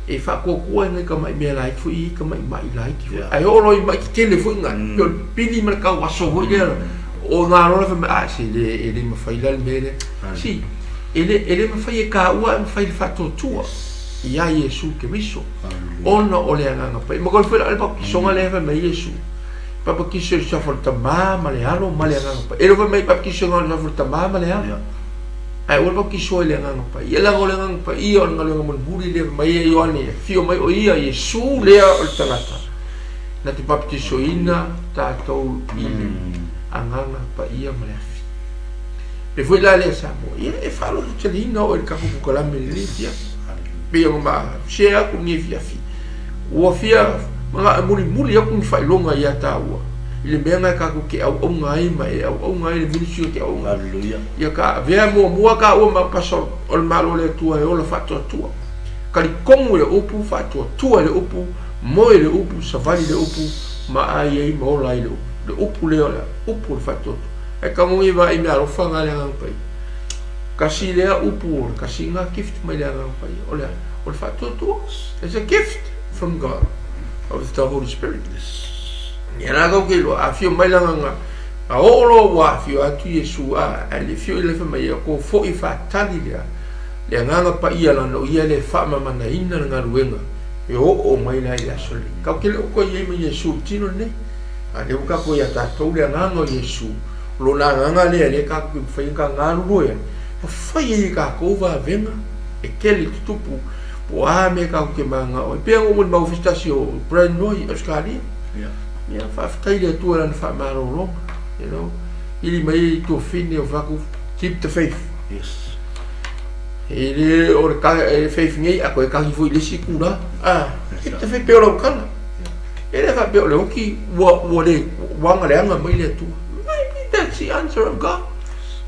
e faatuatua e nai tamai mea laiti foi e i ai tamai mai laiti foi. Ae oo loa i mai tetele foi na, pei o le pili ma le tauaso foi lea, o na loa fai mai, a se le, e le mafai la le mea lea. Si, e le, e le mafai e taua ae mafai e le faatuatua iā Iesu Keriso, ona o le Agaga Paia. Ma koe foi la o le baptisoga lea fai mai Iesu, baptiso i le suafa o le Tamā ma le Alo ma le Agaga Paia. E le o fai mai baptiso i le suafa o le Tamā ma le Alo. Ae ua baptisoa i le Agaga Paia. Leaga o le Agaga Paia o le galuega mulimuli lea fai mai e Ioane, afio mai o ia Iesu lea o le tagata na te baptisoina tatou i le Agaga Paia ma le afi. E foi la lea Samoa, ia e faalototeleina oe i le tatou polokalame i lenei afiafi. Pei ona ma share atu lenei afiafi, ua fia manao e mulimuli atu ni faailoga ia taua i le mea na tatou te auauna ai ma e auauna ai le ministry e te auauna ai. Ia ka avea muamua taua ma pasa o le Malo o le Atua e ola faatuatua. Talitonu i le upu, faatuatua i le upu, moe i le upu, savali i le upu, ma ai ai ma ola ai le upu. Le upu lea o le upu o le faatuatua. Ae tago i vaai mea alofa na le Agaga Paia. Kasi lea upu o le kasi na gift mai le Agaga Paia. O le a? O le faatuatua. It's a gift from God of the Holy Spirit. Ia la kau ke iloa, a afio mai le Agaga, a oo loa ua afio atu Iesu, a, ae le afio i le fai mai, ia ko fo'i faatali lea, le Agaga Paia lana o ia le faamamanaina le galuega, e oo mai la i le aso lenei. Kau ke le o koe i ai ma Iesu i le tino lenei. A lea ua tatou ia tatou le agaga o Iesu, o lona agaga lea lea tatou te mafai ona galulue ai, ma fai ai e tatou vavega e tele tutupu po o a mea tatou te mananao ai. Pei ona ou molimau foi se tasi o Brand Roy i Ausetalia. Ia, faafetai i le Atua i lana faamalologa, you know, ili mai ai tuafine o fatu Keep the faith. Yes. E le o le ka e faith nei a koe kahi foi le isi kula. Ah, keep the faith pe o lau kala. E le faapea o le oki ua ua le ua aga leaga mai le Atua. Maybe that's the answer of God.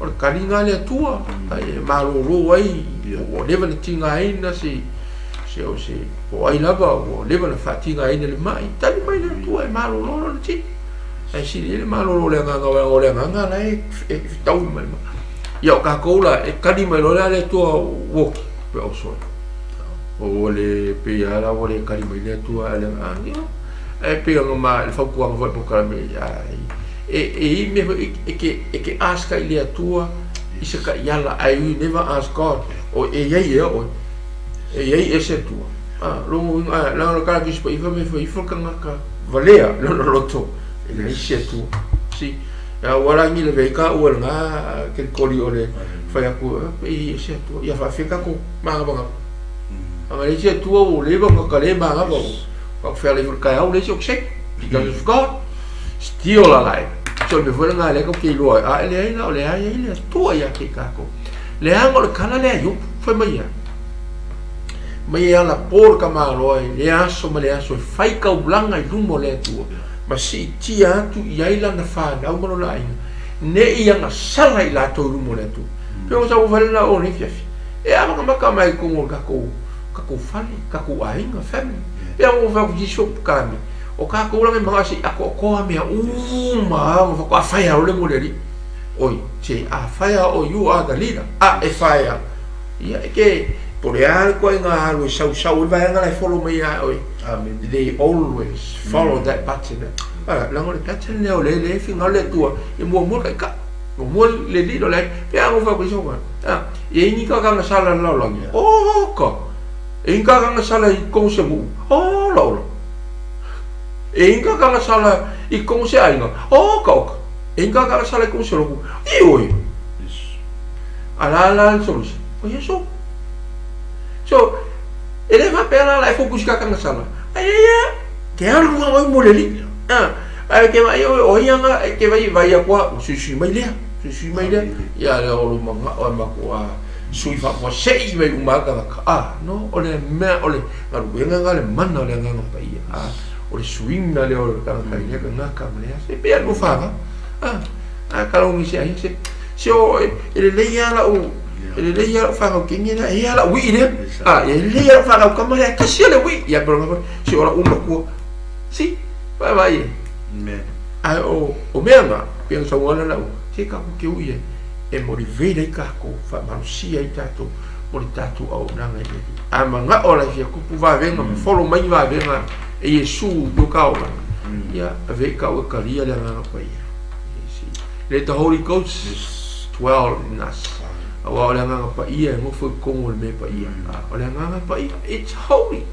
O le kaliga a le Atua e malolo ai ua leva na tigaina se se o se po o ai lava ua leva na faatigaina le mai. Tali mai le Atua e malolo lona tino. Ae sili ai le malolo o le agaga o le agaga la e fetaui mai ma. Ia o kākou la e kali mai loa le Atua ua oki pe o sole. O le pei lava la ua le kali mai le Atua a le agaga. Ae pei ona ma le fautuaga foi polokalame ai e e i mea foi e ke e ke ask ai le Atua i se taiala ae you never ask God o e iai ea oe e iai ea se Atua. A lona uiga a leaga o le tala Tusi Paia fai mai fai ifo le tagata valea lona loto e leai se Atua. See? A ua lagi le vei ka ua lena kelikoli o le fai atu e i se Atua. Ia faafia tatou manavanava. Aga leai se Atua ua leva ona ka le manava ua ka fealai foi le taeao leai se oxygen because of God still alive. So le mea foi lena lea tatou te iloa ai, a e leai la o lea e i ai le Atua ia te i tatou. Leaga o le tala lea a Iopu, fai mai ia, mai e alapo le tamaloa i lea aso ma lea aso e fai taulaga i luma o le Atua ma siitia atu i ai lana fanau ma lona aiga, ne i agasala i latou i luma o le Atua. Pei ona sau fale la o nei fiafi, e amatamata mai i totonu o le tatou, tatou fale, tatou aiga, family. Pei ona ou fai atu i isi polokalame, o tatou la e manao se i atoatoa mea uma lava ona faatoa fai lava loa le mea o le Alii. Oi, se a fai lava oe, you are the leader. A e fai lava. Ia, e ke, po o le a le ituaiga alu e sausau ai le vaega la e follow mai ia oe. Amen. They always follow that pattern. Ah, leaga o le pattern lea o le le finagalo le Atua e muamua le taitai. Muamua le leader o le aiga. Pe a gofa atu i se ah, e i ai ni kakaga sala i le lalolagi. Oh ka! E i ai ni kakaga sala i totonu o se nuu. Ola ola. E i ai ni kakaga sala i totonu o se aiga. Oka oka. E i ai ni kakaga sala i totonu o se lotu. Ioe! A la la le solution? O Iesu. So, e le faapea la la e focus ka kanga sala. Ai ai a, ke alu a oi mo le li. Ah, ai ke vai oi oi anga e ke vai vai a kua sui sui mai lea. Sui sui mai lea. Ia le o lo manga o ma ko a sui fa fa sei mai uma ka ka. Ah, no, o le mea o le galuega nga le mana o le agaga paia. Ah, o le suiga lea o le tagata i lea kanaka ma lea. Se pe alu fa. Ah, a ka longi se ai se se o e lelei lava lau e lelei lava lau fanau teine lea e i ai lava lau uii lea a e lelei lava lau fanau tama lea e tasi lava le uii ia pe lona se o lau matua si vaavaai e ae o o mea na pei ona saunoa lau se tatou te ui ai e motivate ai tatou faamalosia ai tatou mo le tatou auaunaga i le Alii a manao la e fia tupu vavega ma follow mai ni vavega e Iesu i o ka olaga ia ave i kau e kalia le Agaga Paia. Let the Holy Ghost dwell in us. Aua o le Agaga Paia e nofo i totonu o le mea paia. O le Agaga Paia, it's holy.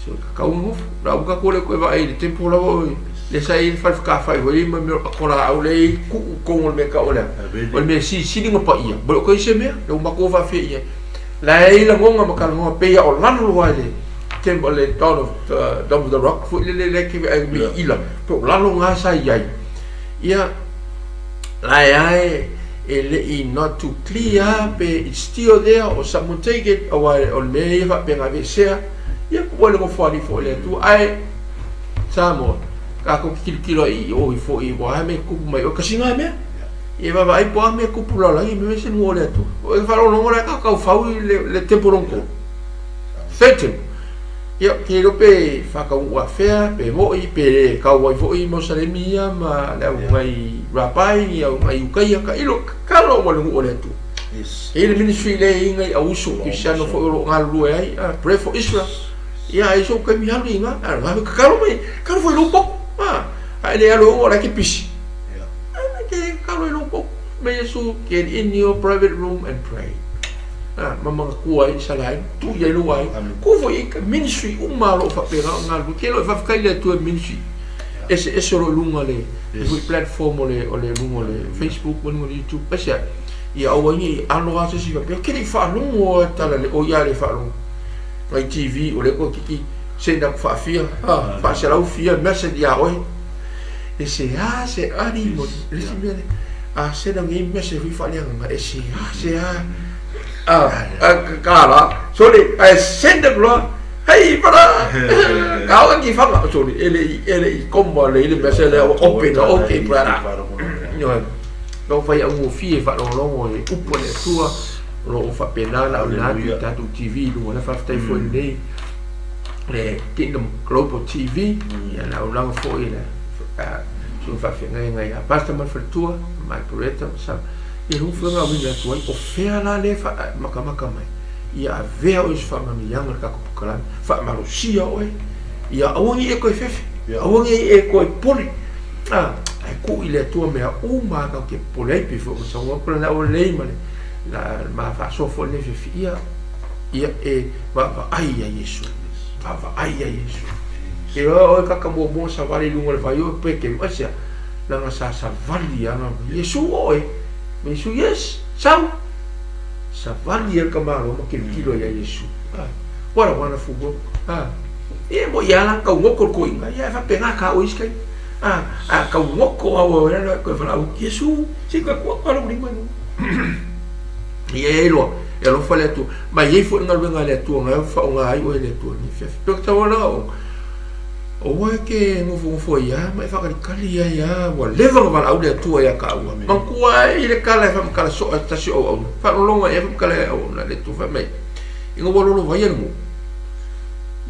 So, kakau e nofo. La ua tatou le toe vaai i le temple lava oe. Le sa i le fale whakawhai hoi ma mea o la au le i kuu totonu o le mea tau o lea. O le mea silisili na paia. Mo le o kai se mea, le ua matou faafia i ai. La e i lagonga ma kalonga pei o lalo loa i le temple le Dome of the, Dome of the Rock foi le le le ke ai me ila. Po o lalo ngā sa i ai. Ia, lae ae e le i not too clear pe it's still there or someone take it aua o le mea ia faapea na aveesea ia ua le nofoalii foi le Atua ae Samoa tatou te tilotilo ai i o ifo i ua mea tupu mai o kasi nga mea ia vaavaai po a mea tupu lalolagi mea se nuu o le Atua o e faalogologo la ka taufau i le temple lona tolu third temple Ia, ou te iloa pe whakauu afea, pe moʻi, pe kau ai foi mau salemi ia ma le au ngai rapai, i au ngai ukaia, ka ilo, kalo ma le nuu o le Atua. Yes. E i le ministry le i ngai au uso, Kristiano foi o lo o galulue ai, pray for Israel. Ia, ai so kaimi alu i ngā, a ngā kakalo mai, kalo foi lou poku, a e le alu e o la ke pisi. A ke kalo i lou poku. May Yesu get in your private room and pray. Ma manatua ai Isaraelu, tuu i ai lou aiga. Ku foi i ka ministry uma o lo o faapena ona galulue. Ke lo e faafetai le Atua i ministry eseese o lo o i luga le le foi platform o le o le luga o le Facebook ma luga o le YouTube. Aisea? Ia aua ai ne i alo lava se isi faapea, ke le i faalogo lava e tala le o ia le faalogo. Ngai TV o lea toeitiiti send atu faafia, faaselau fia message ia oe. E se a se ali mo le isi mea lea. A sena ngi mese hui faaleagaga e se a se a a kala sole ai senda loa hei para ka o ki fanga sole e le e le i komba le le mese le open okay brother no no fai au ngofie faalogologo i upu a le Atua o lo o faapena ona auina atu i tatou TV i luga o le faafetai foi lenei le Kingdom Global TV ia le auaunaga foi le susuga faafeagaiga ia Pastor ma le faletua Mike Loretta ma Sam ia luga foi gauina atu ai o fea la le makamaka mai ia avea oe i se faamanuiaga i le tatou polokalame faamalosia oe ia aua ne i e toe fefe aua ne i e toe pole a ae tuu i le Atua mea uma tatou te popole ai pei foi ona saunoa atu lana aulelei ma le ma faasoa foi lenei fefe ia ia e vaavaai ia Iesu vaavaai ia Iesu ke oe oe kaka muamua savali i luga o le vai oe pe ke aisea leaga sa savali ana Iesu oe ma Iesu yes sau savali e le tamaloa ma tilotilo ia Iesu what a wonderful world ia mo ia la taugoko le toeaina ia e faapena ka oe isi taimi a taugoko au oe la koe valaau Iesu se i koe kua lou lima i luga ia e iloa e alofa le Atua ma e i ai foi le galuega a le Atua na faaaoga ai oe e le Atua i lenei afiafi pe tau ala o aua e te nofonofo ai lava ma e faakalikali ai lava ua leva ona valaau le Atua ia taua manatua ai le tala e faamatala soo e se tasi o auauna faalogologo ai faamatala e auauna le Atua fai mai ina ua lolovaia le nuu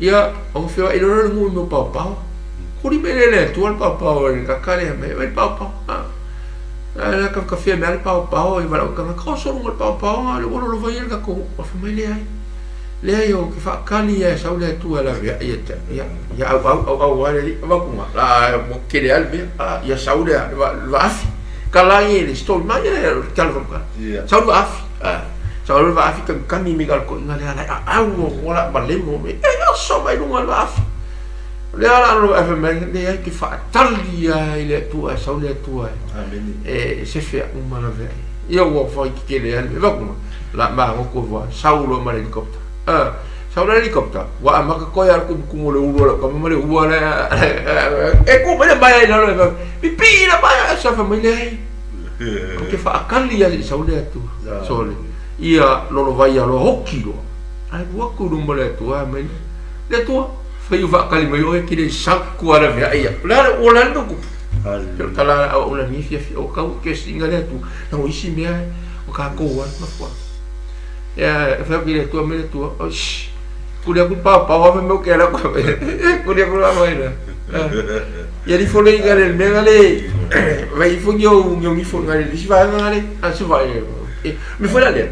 ia ona feoai loa le nuu i mea o paopao kuli mai lea e le Atua le paopao e le kaka lea mai le paopao a kafekafea mai lava le paopao e valaau i tagata oso luga o le paopao a lea ua lolovaia le tatou nuu fai mai leai Leai ou te faatali lava e sau le Atua e laveai ia te au. Ia, ia auau, auau lava le alii, avatu ma, la, ua tele lava le mea, a, ia sau le, le vaafi. Tala i le story mai, ia, le tala faamata. Sau le vaafi, a, sau le vaafi kamikami mai ka le toeaina lea la e aau o la malemo me, e oso mai luga o le vaafi. Lea la lo e mai, leai ke faatali lava i le Atua e sau le Atua e, e sefe au ma laveai. Ia ua fai kekele lava le mea, avatu ma, La magoto ua sau loa ma le helicopter. Ah, sau le helicopter, ua amata koe a le tumutumu o le ulu o lau tama ma le ua lea. E ku mai le maea i lalo e fai, pipii le maea, sa fai mai leai. Ou te faakali lava seia sau le Atua. Sole, ia lolovaia loa hoki loa. Ae alu atu i luma o le Atua, fai mai, Le Atua, fai o faakali mai oe, ke le sau kua laveai ia. O le a le, ua le a le mea o tupu? Pe o le tala a auauna nei fiafia, o tau ke singa le Atua, na o isi mea o tatou a mafua. Ia, fai atu i le Atua mai le Atua, oi, shh, kuli atu paopao a fai mai o ke ala atu. Kuli atu la mai la. Ia lifo le inga le mea le, vai ifo ni au ni au nifo nga le isi vaega nga le, a se vai. E, me foi la lea.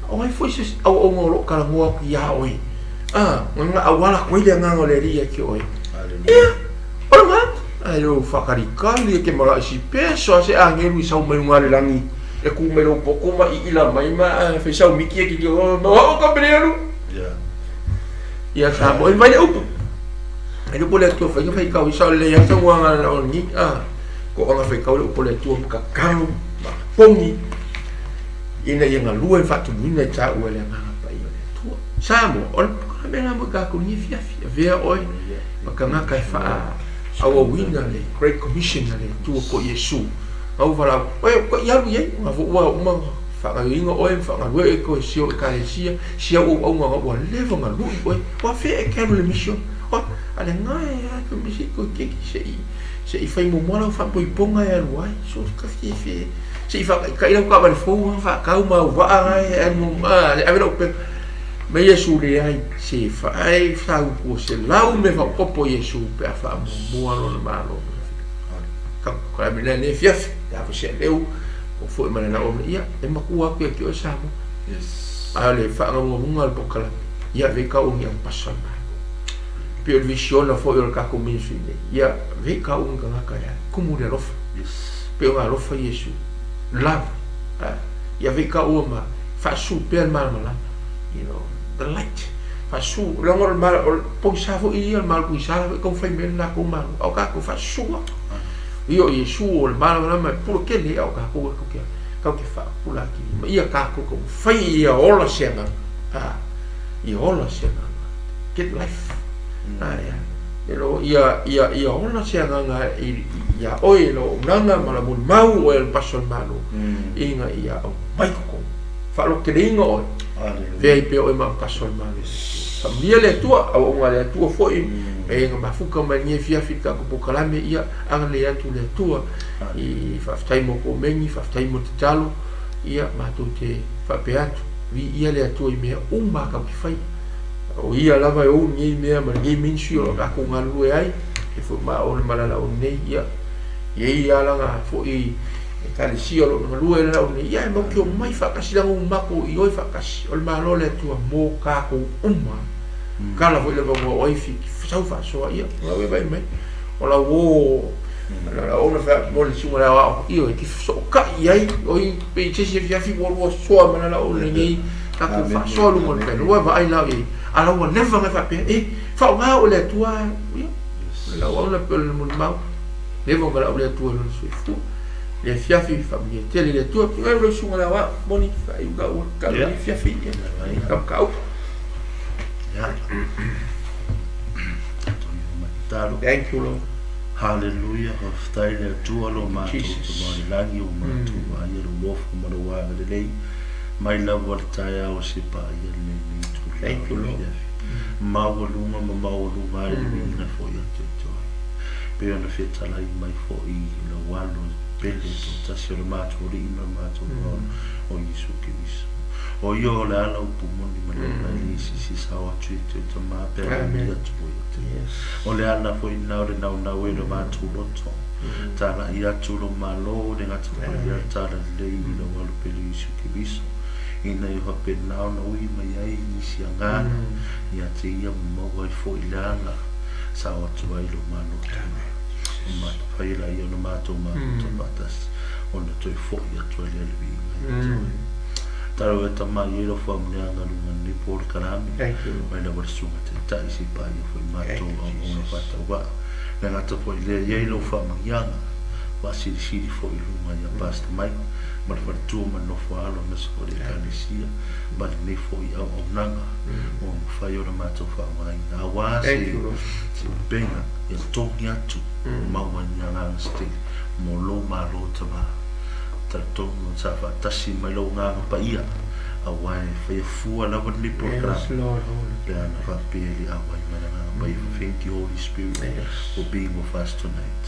O ai foi se auaunga o loo talanoa atu iā oe. A, nga auala atu ai le agaga o le Alii ia te oe. Ia, o le ga, ai o whakalikali e ke mara isi peso a se angelu i sau mai luga le langi. E ku mai lou poko ma iila mai ma fai sau miki e ki o ma o ka pele alu. Ia sa mo mai le upu. Ai le upu le Atua fai fai kau i sau le ia sau anga na o ni a ko anga fai kau le upu le Atua ma kakalo ma pongi ina ia galue faatumuina i taua e le Agaga Paia o le Atua. Samoa, o le polokalame la mo i tatou nei afiafi, avea oe ma tagata e faaauauina le Great Commission a le Atua po o Iesu. Au valaau, oe ko i alu i ai, nga fo ua uma faagaioiga oe ma faagalue oe koe si ou ekalesia, si au auaunga nga ua leva ona lui oe, ua fea e ke alu i le mission, ua, a le gae a ke misi koe keki se i, se i fai muamua lau faapoipoga e alu ai, so ka fiafia e, se i faataitai lau taavale fou nga faatau ma au vaa nga e alu muamua, a, ave lau peka. Ma Iesu leai, se faae sau ua se lau mea faaopoopo Iesu pe a faamuamua lona Malo ma le finagalo. Ka ka mea nei afiafi, ia fa se leu, o foi ma le lau o ia, e matua atu ia te oe Samoa. Yes. A o le faagaugauga o le polokalame, ia vei kau ni au pasa le Malo. Pei o le visiona foi o le tatou ministry nei, ia vei kau ni tagata ia kumu le alofa. Yes. Pei o ngā alofa Iesu. Love. Ia vei kau ma faasu pea le malamalama. You know, the light. Faasu, leaga o le mal, o le pogisa foi ia, le malo pogisa foi taumafai mai le latou malo. A o tatou faasua. Ia o Iesu o le malamalama e pula tele, a o tatou e tatou te, tatou te faapula atili mai. Ia tatou taumafai ia ola se agaga. Ia ola se agaga. Get life. Ia. E lo ia ia ia ola se agaga i iā oe i lau auaunaga ma lau molimau oe o le paso o le Malo ina ia aumai totonu. Faaloteleina oe. Feai pea oe ma paso o le Malo. Faamanuia le Atua, auauna a le Atua foi e na mafuta mai lenei afiafi i le tatou polokalame, ia agalelei atu le Atua i faafetai mo komeni, faafetai mo tatalo, ia matou te faapea atu, viia le Atua i mea uma a tatou te faia. O ia lava e ou lenei mea ma lenei ministry o lo o tatou galulue ai, e foi ma o le malala o nei, ia, e i ai lana foi ekalesia o lo o galue ai lau nei, ia e matou te omai faatasi leaga ua matou ioe faatasi, o le Malo o le Atua mo tatou uma. Kala foi le avanoa o ai fi sau faasoa, ia, o lau e vaai mai, o lau o, o ona fai mo le suga le aoao, ioe, e te fesootai i ai, oi, pe i se isi afiafi ua lua soa ma lala o lenei tatou faasoa luga o le pele, ua vaai la i ai, a la ua leva ona faapea, e, faaaoga oe e le Atua, ia, o le lauauna pe o le molimau, leva ona valaau le Atua i lona soifua. Le afiafi, faamanuia tele le Atua. Tuu ai lau susuga le aoao, moni, faaiu ka ua talo le afiafi, ia, ka mataupu. Ia. Tatou ia mai tatalo. Thank you, Lord. Hallelujah, faafetai le Atua lo matou Tama i le lagi, ua matou vaaia lou alofa ma lou agalelei mai lava le taeao se paia lenei nei itula Thank you, Lord. afiafi. Maualuga ma maualuga ai le viiga foi ia te oe. Pei ona fetalai mai foi i lau alo pele toatasi o le matou Alii ma le matou Lord o Iesu Keriso. O ia o le ala upu moni ma le ola e leai se isi e sao atu ia te oe Tama pe a amuli atu oe ia te oe. O le ala foi lena o le naunau e lo matou loto. Talai atu lou Malo le gatapaia talalelei i lau alo pele o Iesu Keriso, ina ia faapena ona ui mai ai nisi agaga ia te ia ma maua ai foi le ala sao atu ai lo Malo Tama. O matou fai laia ona matou mafuta faatasi ona toe foi atu ai lea le viiga ia te oe. Talo e Tama i ai lau faamanuiaga luga lenei polokalame, mai lava le Susuga Taitai se i paia foi matou auauna faatauvaa. Le gata foi lea i ai lau faamanuiaga faasilisili foi i luga ia Pastor Mike ma le faletua ma le nofo alo aemaise foi le Ekalesia ma lenei foi auaunaga ua mafai ona matou faaaogaina aua se se upega ia togi atu maua ai ni agaga se tele mo lou Malo Tama. Talitonu sa faatasi mai lou agaga paia aua e faia fua lava lenei polokalame pe ana faapea e le auai mai le agaga paia. Thank you Holy Spirit for being with us tonight.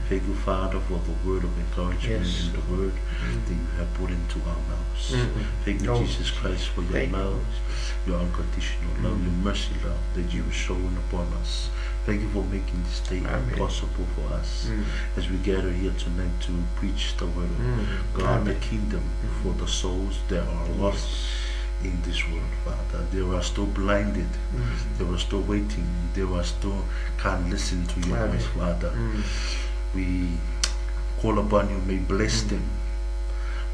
Thank you Father for the word of encouragement and the word that you have put into our mouths. Thank you Jesus Christ for your love, your unconditional love, your mercy love that you have shown upon us. Thank you for making this day possible for us as we gather here tonight to preach the word of God, the kingdom for the souls that are lost in this world, Father. They are still blinded. They are still waiting. They are still can't listen to your voice, Father. We call upon you. May bless them.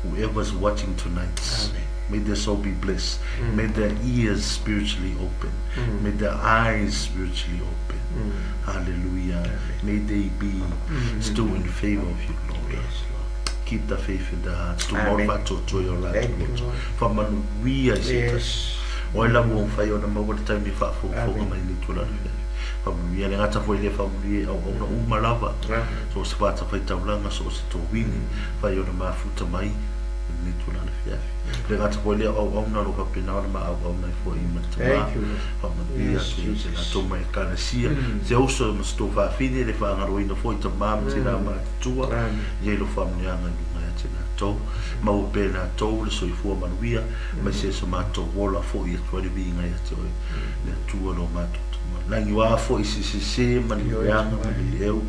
Whoever's watching tonight, may their soul be blessed. May their ears spiritually open. May their eyes spiritually open. Hallelujah. May they be still in favor of you, Lord. Yes, Lord. Keep the faith in their hearts. Tu Amen. maua faatoatoa i o latou Thank you, loto. Lord. Faamanuia i se tasi. O ai lava ua mafai ona maua le taimi e faafogafoga Amen. mai lenei itula afiafi. Faamanuia le gata foi lea faamanuia i auauna uma lava. Amen. So o se fatafaitaulaga, so o se towini, fai ona mafuta mai i lenei itula afiafi. Le gata foi lea o auauna o lo o faapena ona ma auauna ai foi ma le tama. Thank you, Lord. Faamanuia Yes, atu ia te Jesus. latou mai ekalesia. Se uso ma se tou faafine le faagaloina foi tama ma tina matutua. Amen. I ai lo faamanuiaga i luga ia te latou. Maua pea e latou le soifua manuia, aemaise so matou ola foi atu ai le viiga ia te oe, le Atua lo matou Tama. Lagi o a foi se sese ma ni leaga ma ni leu,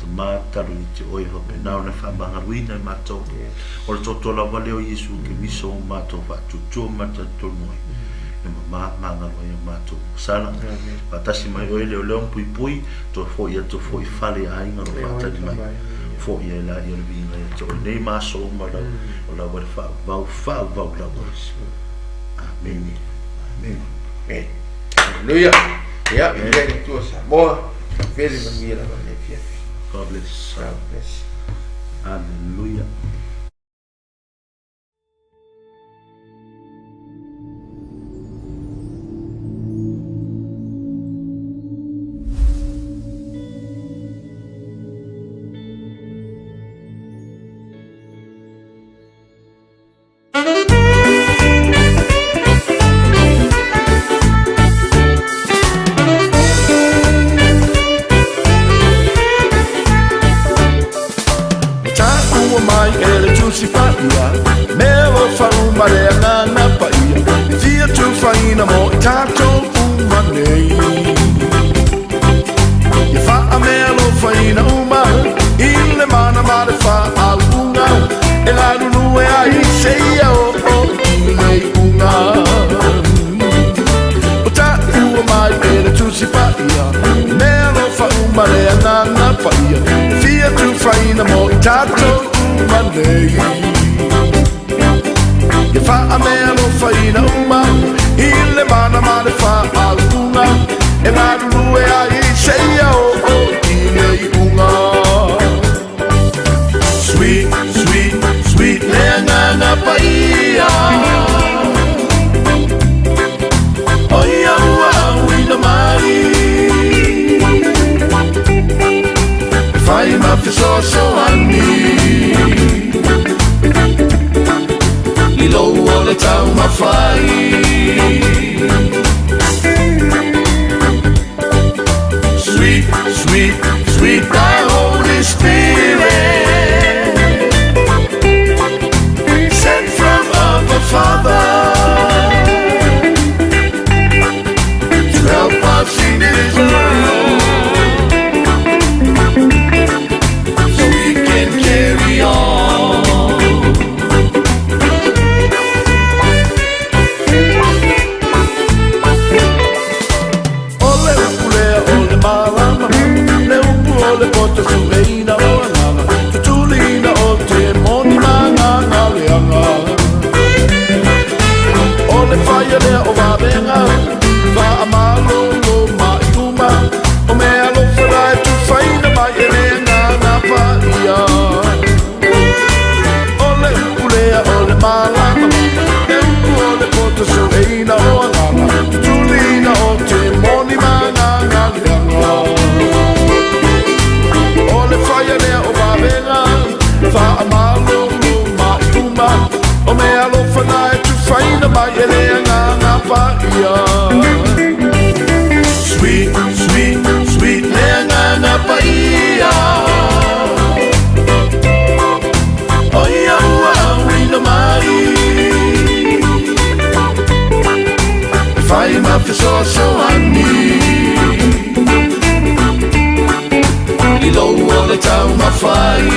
Tama, tatalo ia te oe faapena ona e faamagaloina e matou. O le toto lava lea o Iesu Keriso ua matou faatuatua ma talitonu ai, e mama magalo ai a matou sala. Faatasi mai oe leoleo ma puipui, toe foi atu foi i fale i aiga o lo o faatali mai. Foi ai laia o le viiga ia te oe nei ma aso uma lau, o lava le faavavau, faavavau lava. Amene. Amene. Amen. Hallelujah. Ia, viia le Atua Samoa. Vele manuia lava le afiafi. God bless. God bless. Hallelujah. tatou uma nei. Ia faamealofaina uma i le mana ma le faauuga e galulue ai seia oo i le iuga. Sweet, sweet, sweet le agaga paia o ia ua auina mai e fai ma fesoasoani i lou o le taumafai. Sweet, sweet, sweet thy Holy Spirit, sent from Abba Father, to help us in this world, so we can carry on. O le upu lea o le malama, le upu o le poto sueina o agaga, tutulina o te moni magaga leaga. O le faia lea o vavega, faamalolo mai uma, o mea alofa la e tufaina mai e le agaga paia. O le upu lea o le malama, le upu o le poto sueina o agaga, tutulina o te moni magaga leaga. O le faia lea o vavega, faamalolo mai uma, o mea alofa na e tufaina mai e le agaga paia. Sweet, sweet, sweet le agaga paia o ia ua auina mai e fai ma fesoasoani i lou o le taumafai.